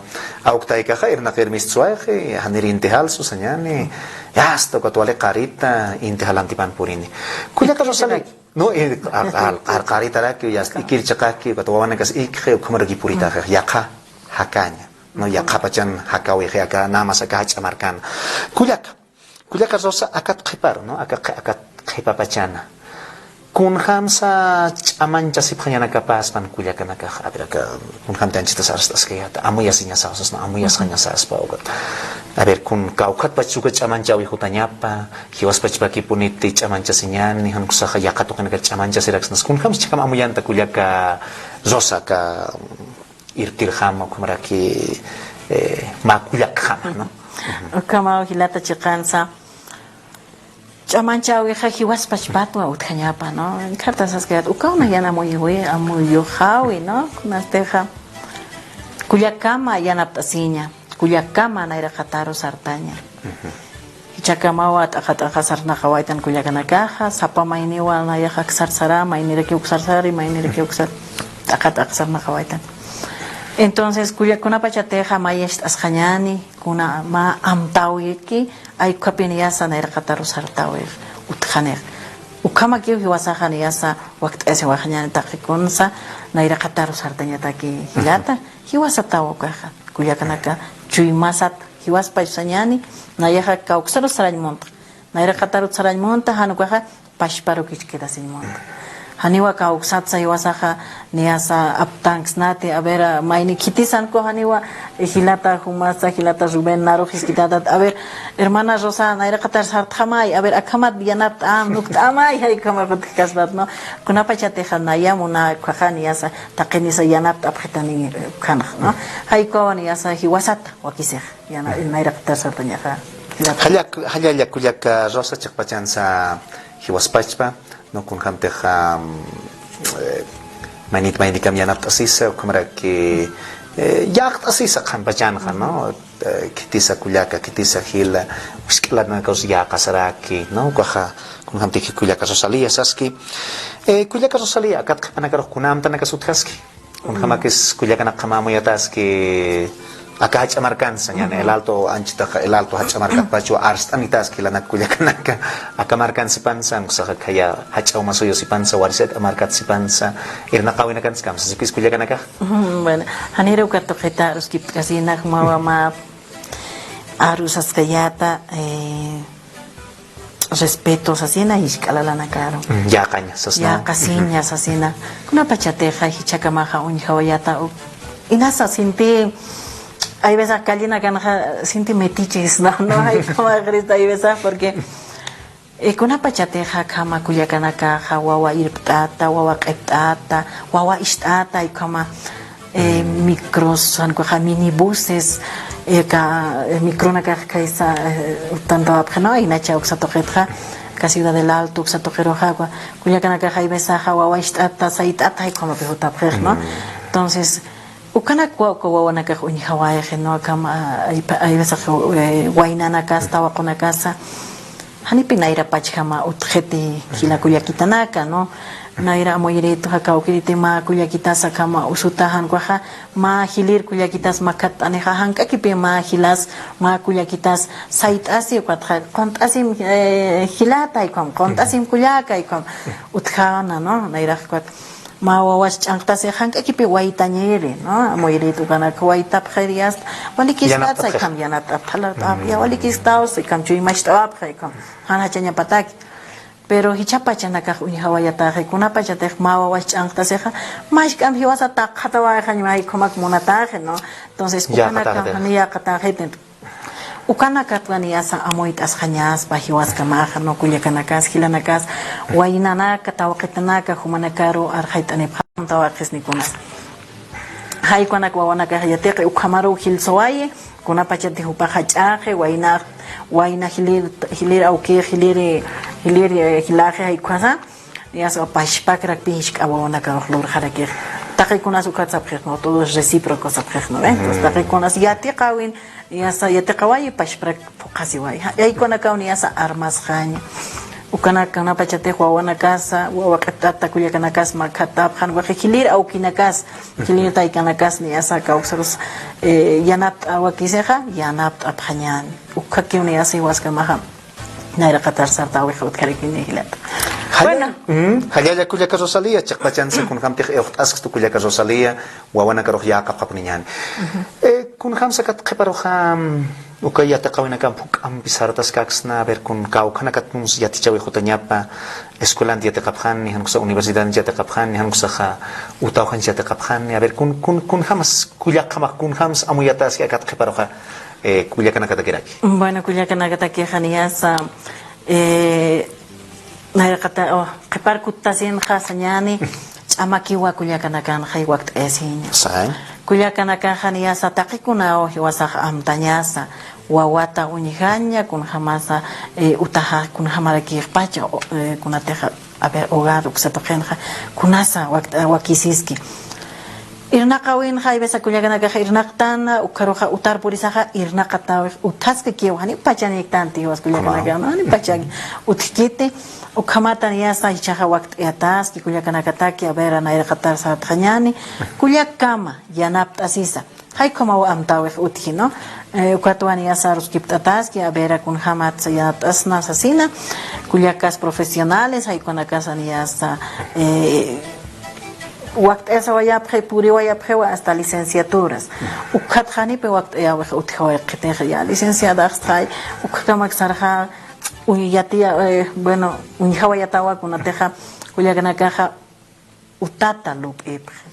awk taykaxa irnaqir mistsuwayxi, janir inti jalsu sañäni, yasta, ukat wali qarita, inti jalantipan purini. Kullaka Rosa, no, eh, a, a, a, qaritaraki, yasta, ikir chiqaki, ukat wawanakas ikxi, ukhamaraki puritaxi, yaqha, jakaña. No, yaqhapachan jakawixi aka, nada más aka jach'a markan. Kullaka, kullaka Rosa, akat qhiparu, ¿no? Aka qhi-, akat qhipapachana. Kunjamsa ch'amanchasipxañanakapaspan kullakanakax, a ver, aka, kunjamti anchitas arst'askayäta, amuyasiñasasas, ¿no? Amuyasxañasaspa, ukat. A ver, kun kawkhatpach uka ch'amanchäwi jutañapa, jiwaspachpakipuniti ch'amanchasiñani, jan uksaxa yaqha tuqinakar ch'amanchasiraksnas. Kunjamsa chiqam amuyanta kullaka Rosa, aka, irptirjama, ukhamaraki, eh, mä kullakjama, ¿no? Ukhamaw jilata chiqansa, ch'amanchäwixa jiwaspachpatwa utjañapa, ¿no? Cartas saskayät, ukaw nayan amuyiwi, amuyuxawi, ¿no? Kunastixa, kullakama yanapt'asiña, kullakama nayraqataru sartaña. Jichhakamawa t'aqa t'aqa sarnaqawaytan kullakanakaxa, sapa mayniwa nayaxa aksar sara, maynirakiw aksar sara, maynirakiw aksar, t'aqa t'aqa sarnaqawaytan. Entonces, kulla-, kunapachatixa mayacht'asxañäni, kuna mä amtäwiki, ay ukhapiniyasa nayraqataru sartäwix, utjanix. Ukhamakiw jiwasaxa niyasa wakt'ayasiwaxañäni taqi kunsa, nayraqataru sartañataki jilata, jiwasataw ukaxa, kullakanaka, chuymasat, jiwaspach sañäni, nayaxa kawksarus sarañ munta. Nayraqatarut sarañ munta, jan ukaxa pachparukichï quedasiñ munta. Janiwa kawksatsa jiwasaxa, niyasa aptanksnati, a ver, mayni khitisan ku janiwa, eh, jilata jumasa, jilata Rubén, naru jiskitatat, a ver, hermana Rosa, nayraqatar sartxamay, a ver, akhamat yanapt'am, nukt'amay, jay ukhamax utjkaspat, ¿no? Kunapachatixa naya muna, ukkhaxa niyasa, taqinisa yanapt'apxitani, eh, ukhanxa, ¿no? Jay ukawa niyasa jiwasata, wakisixa, yana, nayraqatar sartañaxa, jilata. Jalla, jallalla kullaka Rosa chiqpachansa jiwaspachpa, ¿no? Kunjamtix, am, eh, maynit maynikam yanapt'asisa, ukhamaraki, eh, yäqt'asisa qhanpachanxa, ¿no? Eh, khitisa kullaka, khitisa jila, wisk'alanakaws yäqasaraki, ¿no? Ukaxa, kunjamtix kullaka Rosalía saski. Eh, kullaka Rosalía, akat qhipanakarux kuna amtanakas utjaski. Kunjamakis kullakanakxa mä amuyataski aka jach'a markansa, ñan El Alto, anchitaxa El Alto jach'a markatpachu arst'anitaski jilanak kullakanaka, aka markansipansa, uksaxa khaya jach'a uma suyusipansa, warisat markatsipansa, irnaqawinakansi kamsasipis kullakanakax. Ujú, bueno, janira uka tuqita aruskipt'kasina, jumawa mä arusaskayäta, eh, respeto sasina, jisk'a lalanakaru. Mm, yäqaña sasina. Yäqasiña sasina. Kunapachatixa jichhakamaxa uñjawayäta, u-, inasa sinti, hay veces callinakanxa sinti metiches, ¿no? No, hay como Cristo, hay veces porque, eh, kunapachatixa akhama kullakanakaxa wawa irpt'ata, wawa q'ipt'ata, wawa ist'ata, ukhama eh, micros, jan ukaxa minibuses, eh, aka, eh, micronakax khaysa, eh, utantawapxi, ¿no? Aynacha uksa tuqitxa, aka Ciudad del Alto uksa tuqiruxa, uka kullakanakax hay veces wawa ist'ata, sayt'ata, jay ukhamapix utapxix, ¿no? Entonces, ukanakwa uka wawanakax uñjawayxi, ¿no? Akham, ah, hay pa-, hay veces, eh, waynanakasa, tawaqunakasa, janipï nayra pachjama utjxiti jila kullakitanaka, ¿no? Nayra amuyiritu, kawkiriti mä kullakitasa akhama usuta, jan ukaxa mä jilïr kullakitas makhatt'anixa, jank'akipï mä jilas, mä kullakitas sayt'asi, ukatxa qunt'asim, eh, jilata, jay ukham, qunt'asim kullaka, jay ukham utjäna, ¿no? Nayrax ukat mä wawas ch'anqtasi, jank'akipï waytañiri, ¿no? Amuyiritu ukanak waytapxiri asta, walikistawsa, jay ukham yanapt'apxi, ya walikistawsa, jay ukham chuymacht'awapxi, jay ukham jan jachañapataki. Pero jichha pachanakax uñjawayataxi, kunapachatix mä wawas ch'anqtasixa, mask'amp jiwasa taqxatawayxañ, jay ukhamak munataxi, ¿no? Entonces, ukanakax, yäqataxiti, jani yäqataxiti. Ukanakatwa niyasa amuyt'asxañaspa jiwaskamaxa, ¿no? Kullakanakas, jilanakas, waynanaka, tawaqitanaka, jumanakaru arxayt'anipxam tawaqisnikunas. Jay ukanak wawanakax yatiqi ukhamaru jilsawayi, kunapachatix jupax jach'axi, wayna, wayna jilïr, jilïr awkix, jilïr, jilïr, eh, jilaxi, jay ukhasa, niyasa pachpakrakpi jisk'a wawanakarux lurxarakix. Taqikunas ukat sapxix, ¿no? Todo es recíproco sapxix, ¿no ve? Entonces, taqikunas yatiqawin, niyasa yatiqawayi, pachprak phuqhasiwayi. Ja, jay ukanakaw niyasa armasxaña. Ukanak kunapachatix wawanakasa, wawa q'ipt'ata kullakanakas makhatapxi, jan ukax jilïr awkinakas, jilïr taykanakas niyasa kawksarus, eh, yanapt'awakisixa, yanapt'apxañäni. Ukhakiw niyasa jiwaskamaxa nayraqatar sartäwix utjarakini jilata. Jalla-, bueno. Mm, jallalla kullaka Rosalía, chiqpachansa kunjamtix iwxt'askistu kullaka Rosalía, wawanakarux yäqapxapuniñäni. Eh, kunjamsa akat qhiparuxa, mm, uka yatiqawinakamp juk'ampi sartaskaksna, a ver, kun kawkhanakat nuns yatichäwix jutañapa, escuelant yatiqapxani, jan uksa universidadant yatiqapxani, jan uksaxa utawjanch yatiqapxani, a ver, kun, kun, kunjamas, kullakjamax kunjams amuyataski akat qhiparuxa, eh, kullakanakatakiraki. Bueno, kullakanakatakixa niyasa, eh, nayraqata, oh, qhipar kuttasinxa sañäni, ch'amakiwa kullakanakanxa wakt'ayasiña. Kullakanakaxa niyasa taqikunaw jiwasax amtañasa, wawata uñjaña, kunjamasa, eh, utaxa, kunjamarakixpacha, o, eh, kunatixa, a ver, hogar uksa tuqinxa, kunasa wakt'a-, wakisiski. Irnaqawinxa, hay veces kullakanakaxa irnaqtana, ukharuxa utar purisaxa, irnaqatäwix, utjaskakiw, jani pachanïktanti jiwas kullakanakax, ¿no? Jani pachan utjkiti, ukhamata niyasa jichhaxa wakt'ayataski, kullakanakataki, a ver, nayraqatar sartxañäni, kullakama, yanapt'asisa. Jay ukhamaw amtäwix utji, ¿no? Eh, ukatwa niyasa aruskipt'ataski, a ver, kunjamatsa yanapt'asna sasina, kullakas profesionales, jay ukanakasa niyasa, eh, wakt'ayasawayapxi, puriwayapxiwa hasta licenciaturas. Ukat janipi wakt'ayäwix utjawayxitix, ya licenciadaxstxay, ukhakamak sarxa, uy, yatiya, eh, bueno, uñjawayatawa kunatixa, kullakanakaxa, Utata lup'ipxi,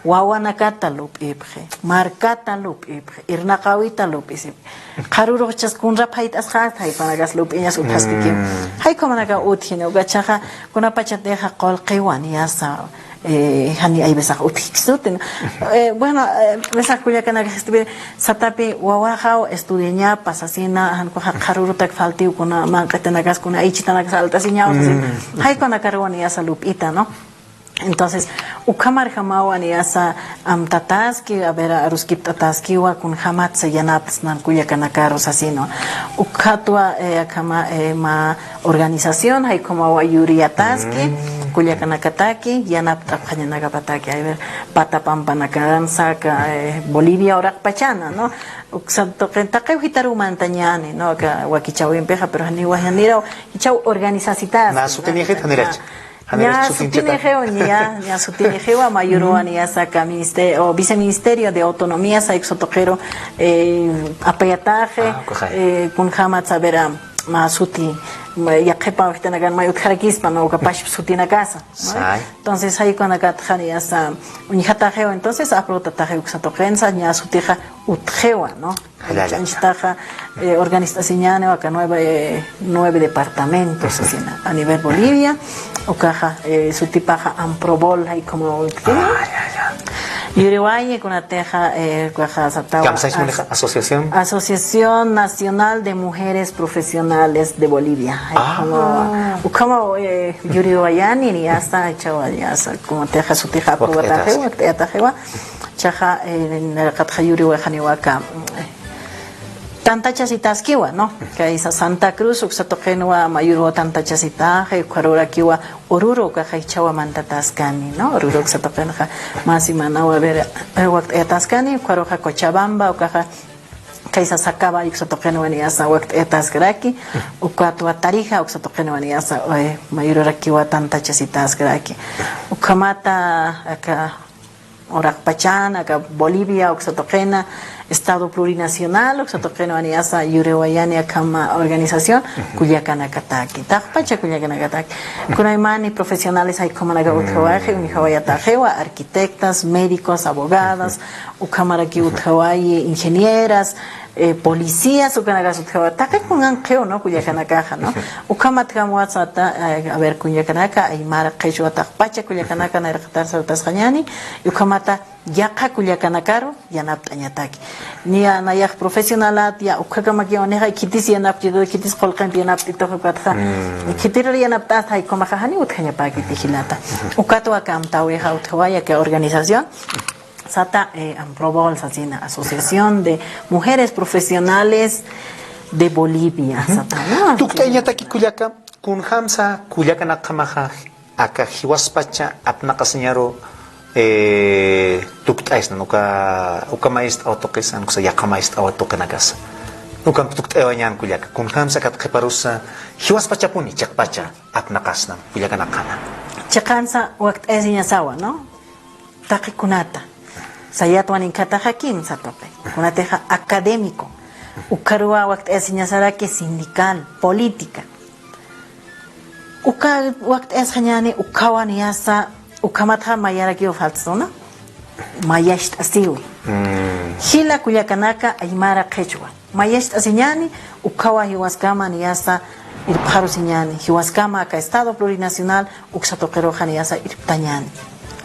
wawanakata lup'ipxi, markata lup'ipxi, irnaqawita lup'isipxi. Qharürux jichhas kunrapxayt'asxäta, jaypanakas lup'iñas utjaskikiw. Jay ukhamanakaw utjini, uka jichhaxa kunapachatixa qullqiwa niyasa, eh, jani hay veces utjkisuti, ¿no? Eh, bueno, eh, mesax kullakanaka estuvi-, satapi wawaxaw estudiañapa sasina, jan ukaxa qharürutak faltiw kuna manq'itanakas, kuna aychitanakas alt'asiñaw sasina. Jay ukanakaruw niyasa lup'ita, ¿no? Entonces, ukhamarjamawa niyasa amtataski, a ver, aruskipt'ataskiwa, kunjamatsa yanapt'asnan kullakanakaru sasina. Ukatwa, eh, akhama, eh, mä organización, jay ukhamawa yuriyataski, kullakanakataki, yanapt'apxañanakapataki, a ver, pata pampanakansa, aka, eh, Bolivia uraqpachana, ¿no? Uksa tuqin, taqiw jitaruw mantañäni, ¿no? Aka wakichäwimpixa, pero janiwa, janiraw, jichhaw organizasitas. Mä sutinixit, janirach. Ña sutinixiw, ña, ña sutinixiwa, mayüruwa niyasa aka minister-, o viceministerio de autonomía, say uksa tuqiru, eh, apayataxi, eh, kunjamatsa, a ver, mä suti, mä, yaqhipaw jitanakan may utjarakispa, ¿no? Uka pachpa sutinakasa, ¿no? Entonces, jay ukanakatxa niyasa uñjataxiwa, entonces, aprobtataxiw uksa tuqinsa, ña sutixa utjiwa, ¿no? Ch'uñchhitaxa, eh, organizt'asiñäniwa aka nueve, eh, nueve departamentos, sasina, a nivel Bolivia, ukaxa, eh, sutipaxa Amprobol, jay ukhamaw utjini. Yuriwayi kunatixa, eh, ukaxa satawa. Asociación. Asociación Nacional de Mujeres Profesionales de Bolivia. Jay ukhamaw, ukhamaw, eh, yuriwayani niyasa, jichhawa niyasa, kunatixa sutixa aprobataxiwa, wakt'ayataxiwa. Jichhaxa, eh, nayraqatxa yuriwayxaniwa aka, eh, tantachasitaskiwa, ¿no? Kaysa Santa Cruz, uksa tuqinwa mayüruw tantachasitaxi, ukharurakiwa Oruro, ukaxa jichhawa mantataskani, ¿no? Oruro uksa tuqinxa mä semanaw, a ver, eh, wakt'ayataskani, ukharuxa Cochabamba, ukaxa kaysa Sacabay uksa tuqinwa niyasa wakt'ayataskaraki, ukatwa Tarija uksa tuqinwa niyasa, eh, mayürurakiwa tantachasitaskaraki. Ukhamata aka uraqpachana, aka Bolivia uksa tuqina, Estado Plurinacional uksa tuqinwa niyasa yuriwayani akhama organización, kullakanakataki, taqpacha kullakanakataki. Kunaymani profesionales jay ukhamanakaw utjawayxi, uñjawayataxiwa, arquitectas, médicos, abogadas, ukhamarakiw utjawayi, ingenieras, eh, policías, ukanakas utjawa, taqi kunanqhiw, ¿no? Kullakanakaxa, ¿no? Ukhamatjamwa sata, eh, a ver, kullakanaka, aymara qhichwa taqpacha kullakanaka nayraqatar sartasxañäni, ukhamata yaqha kullakanakaru yanapt'añataki. Niya nayax profesionalat, ya, ukhakamaki, niya khitis yanapt'ituxa, khitis qullqimpi yanapt'ituxa, ukatxa, khitirur yanapt'asta, jay ukhamaxa janiw utjañapäkiti jilata. Ukatwa aka amtäwixa utjawaya aka organización, sata, eh, Amprobol sasina, Asociación de Mujeres Profesionales de Bolivia, sata, ¿no? Tukt'ayañataki kullaka, kunjamsa kullakanakjamaxa aka jiwaspacha apnaqasiñaru, eh, tukt'aysnan, uka, uka mayist'aw tuqisan, uksa yaqha mayist'aw tuqinakasa. Ukamp tukt'ayawayañän kullaka, kunjamsa kat qhiparusa jiwaspachapuni chiqpacha apnaqasnan kullakanakjama. Chiqansa wakt'ayasiñasawa, ¿no? Taqi kunata. Sayatwa ninkataxa kimsa tuqi. Kunatixa académico. Ukharuwa wakt'ayasiñasaraki sindical, política. Uka wakt'ayasxañäni, ukhawa niyasa, ukhamatxa mayarakiw faltasuna, mayacht'asiwi. Jila kullakanaka aymara qhichwa. Mayacht'asiñäni, ukhawa jiwaskama niyasa irpxarusiñäni, jiwaskama aka Estado Plurinacional uksa tuqiruxa niyasa irptañäni.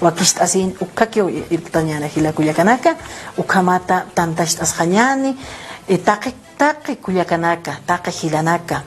Wakicht'asin ukhakiw irptañäni jila kullakanaka, ukhamata tantacht'asxañäni, eh, taqi, taqi kullakanaka, taqi jilanaka,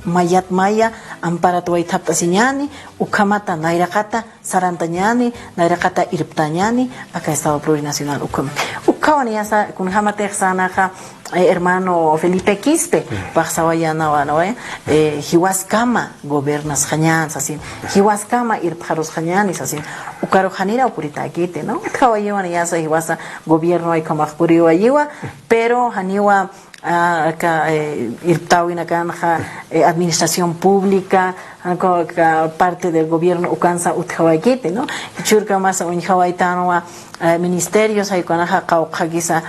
mayat maya amparat waythapt'asiñäni, ukhamata nayraqata sarantañäni, nayraqata irptañäni, aka Estado Plurinacional ukhama. Ukhawa niyasa, kunjamatix sanaxa, eh, hermano Felipe Quispe, paxsawayanawa, ¿no? Eh, jiwaskama gobiernasxañän sasin, jiwaskama irpxarusxañäni sasin, ukaru janiraw puritäkiti, ¿no? Utjawayiwa niyasa jiwasa gobierno ukhamax puriwayiwa, pero janiwa, ah, aka, eh, irptäwinakanxa, eh, administración pública, aka, aka parte del gobierno ukansa utjawaykiti, ¿no? Jichhürkamasa uñjawaytanwa, eh, ministerios, jay ukanaxa qawqhakisa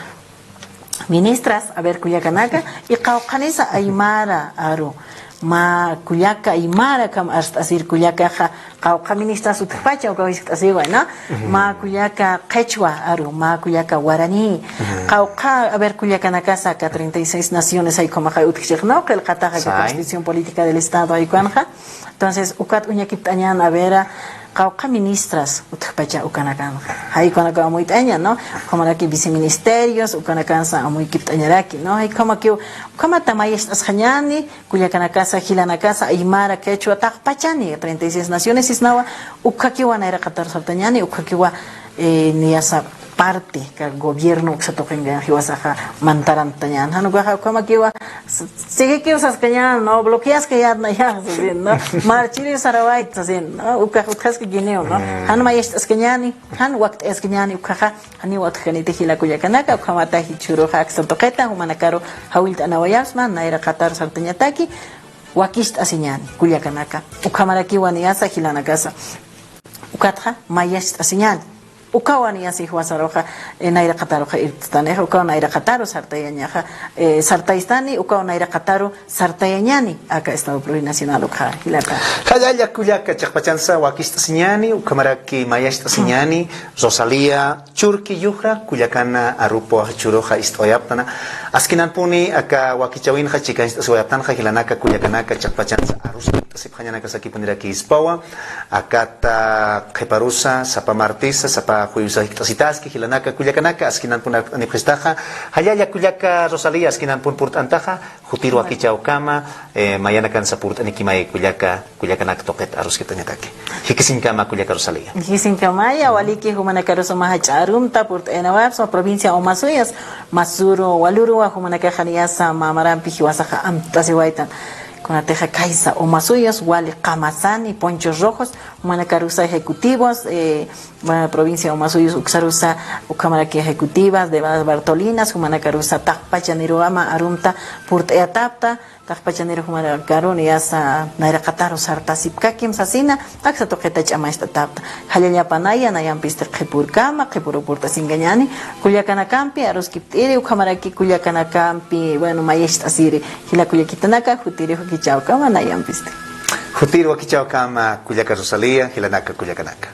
ministras, a ver, kullakanaka, y qawqhanisa aymara aru. Mä kullaka aymara kam arst'asir kullakaxa, qawqha ministras utjpacha uka jiskt'asiwa, ¿no? Mä kullaka qechwa aru, mä kullaka guaraní, qawqha, a ver, kullakanakasa aka treinta y seis naciones jaykhamaxa utjchix, ¿no? Qillqataxa aka Constitución Política del Estado jaykhamaxa. Entonces, ukat uñakipt'añän, a ver, qawqha ministras utjpacha ukanakanxa. Jaykhamarak amuyt'aña, ¿no? Ukhamaraki viceministerios, ukanakansa amuykipt'añaraki, ¿no? Jaykhamakiw, ukhamata mayacht'asxañäni, kullakanakasa, jilanakasa, aymara, quechua, taqpachani, treinta y seis naciones sisnawa, ukhakiwa nayraqatar sartañäni, ukhakiwa, eh, niyasa parte, aka gobierno uksa tuqinkax jiwasaxa mantarantañän. Jan ukaxa ukhamakiwa, s-, sigikiw saskañän, ¿no? Bloqueaskayät nayax, sasin, ¿no? Marchiriw sarawayt, sasin, ¿no? Ukax utjaskakiniw, ¿no? Jan mayacht'askañäni, jan wakt'ayaskañäni, ukaxa, janiw utjkaniti jila kullakanaka, ukhamata jichhüruxa aksa tuqita, jumanakaru jawillt'anawayapxsma, nayraqatar sartañataki, wakicht'asiñäni, kullakanaka. Ukhamarakiwa niyasa, jilanakasa. Ukatxa, mayacht'asiñäni. Ukawa niyasa jiwasaruxa, eh, nayraqataruxa irptanixa, ukawa nayraqataru sartayañaxa, eh, sartaystani, ukawa nayraqataru sartayañäni, aka Estado Plurinacional ukxa, jilata. Jallalla kullaka chiqpachansa wakicht'asiñäni, ukhamaraki mayacht'asiñäni, Rosalía Churqui Yujra, kullakan arupa jichhüruxa ist'awayapxtana. Askinanpuni aka wakichäwinxa chikancht'asiwayapxtanxa, jilanaka kullakanaka chiqpachansa arus jikt'asipxañanakasakipunirakïspawa. Akata qhiparusa, sapa martesa, sapa juevesa jikt'asitaski, jilanaka kullakanaka, askinanpuni art'anipxistaxa. Jallalla kullaka Rosalía, askinanpun purt'antaxa, jutir wakichäwkama, eh, mayanakansa purt'anikimay kullaka, kullakanak tuqit aruskipt'añataki. Jikisiñkama kullaka Rosalía. Jikisiñkamaya, waliki, jumanakarusa mä jach'a arumta purt'ayanawapxsma, provincia Omasuyas, Masuru, Waluruwa, jumanakaxa niyasa mä marampi jiwasaxa amtasiwaytan. Kunatixa kaysa Omasuyas, wali qamasani, ponchos rojos, jumanakarusa ejecutivos, eh, ma-, provincia Omasuyas uksarusa, ukhamaraki ejecutivas de las Bartolinas, jumanakarusa taqpachaniruwa mä arumta purt'ayatapxta, taqpachanir jumanakaru niyasa nayraqataru sartasipkakim sasina, aksa tuqita ch'amacht'atapxta. Jallallapanaya, nayampisti qhipürkama, qhipüru purt'asinkañäni, kullakanakampi aruskipt'iri, ukhamaraki kullakanakampi, bueno, mayacht'asiri, jila kullakitanaka, jutiri wakichäwkama, nayampisti. Jutir wakichäwkama, kullaka Rosalía, jilanaka kullakanaka.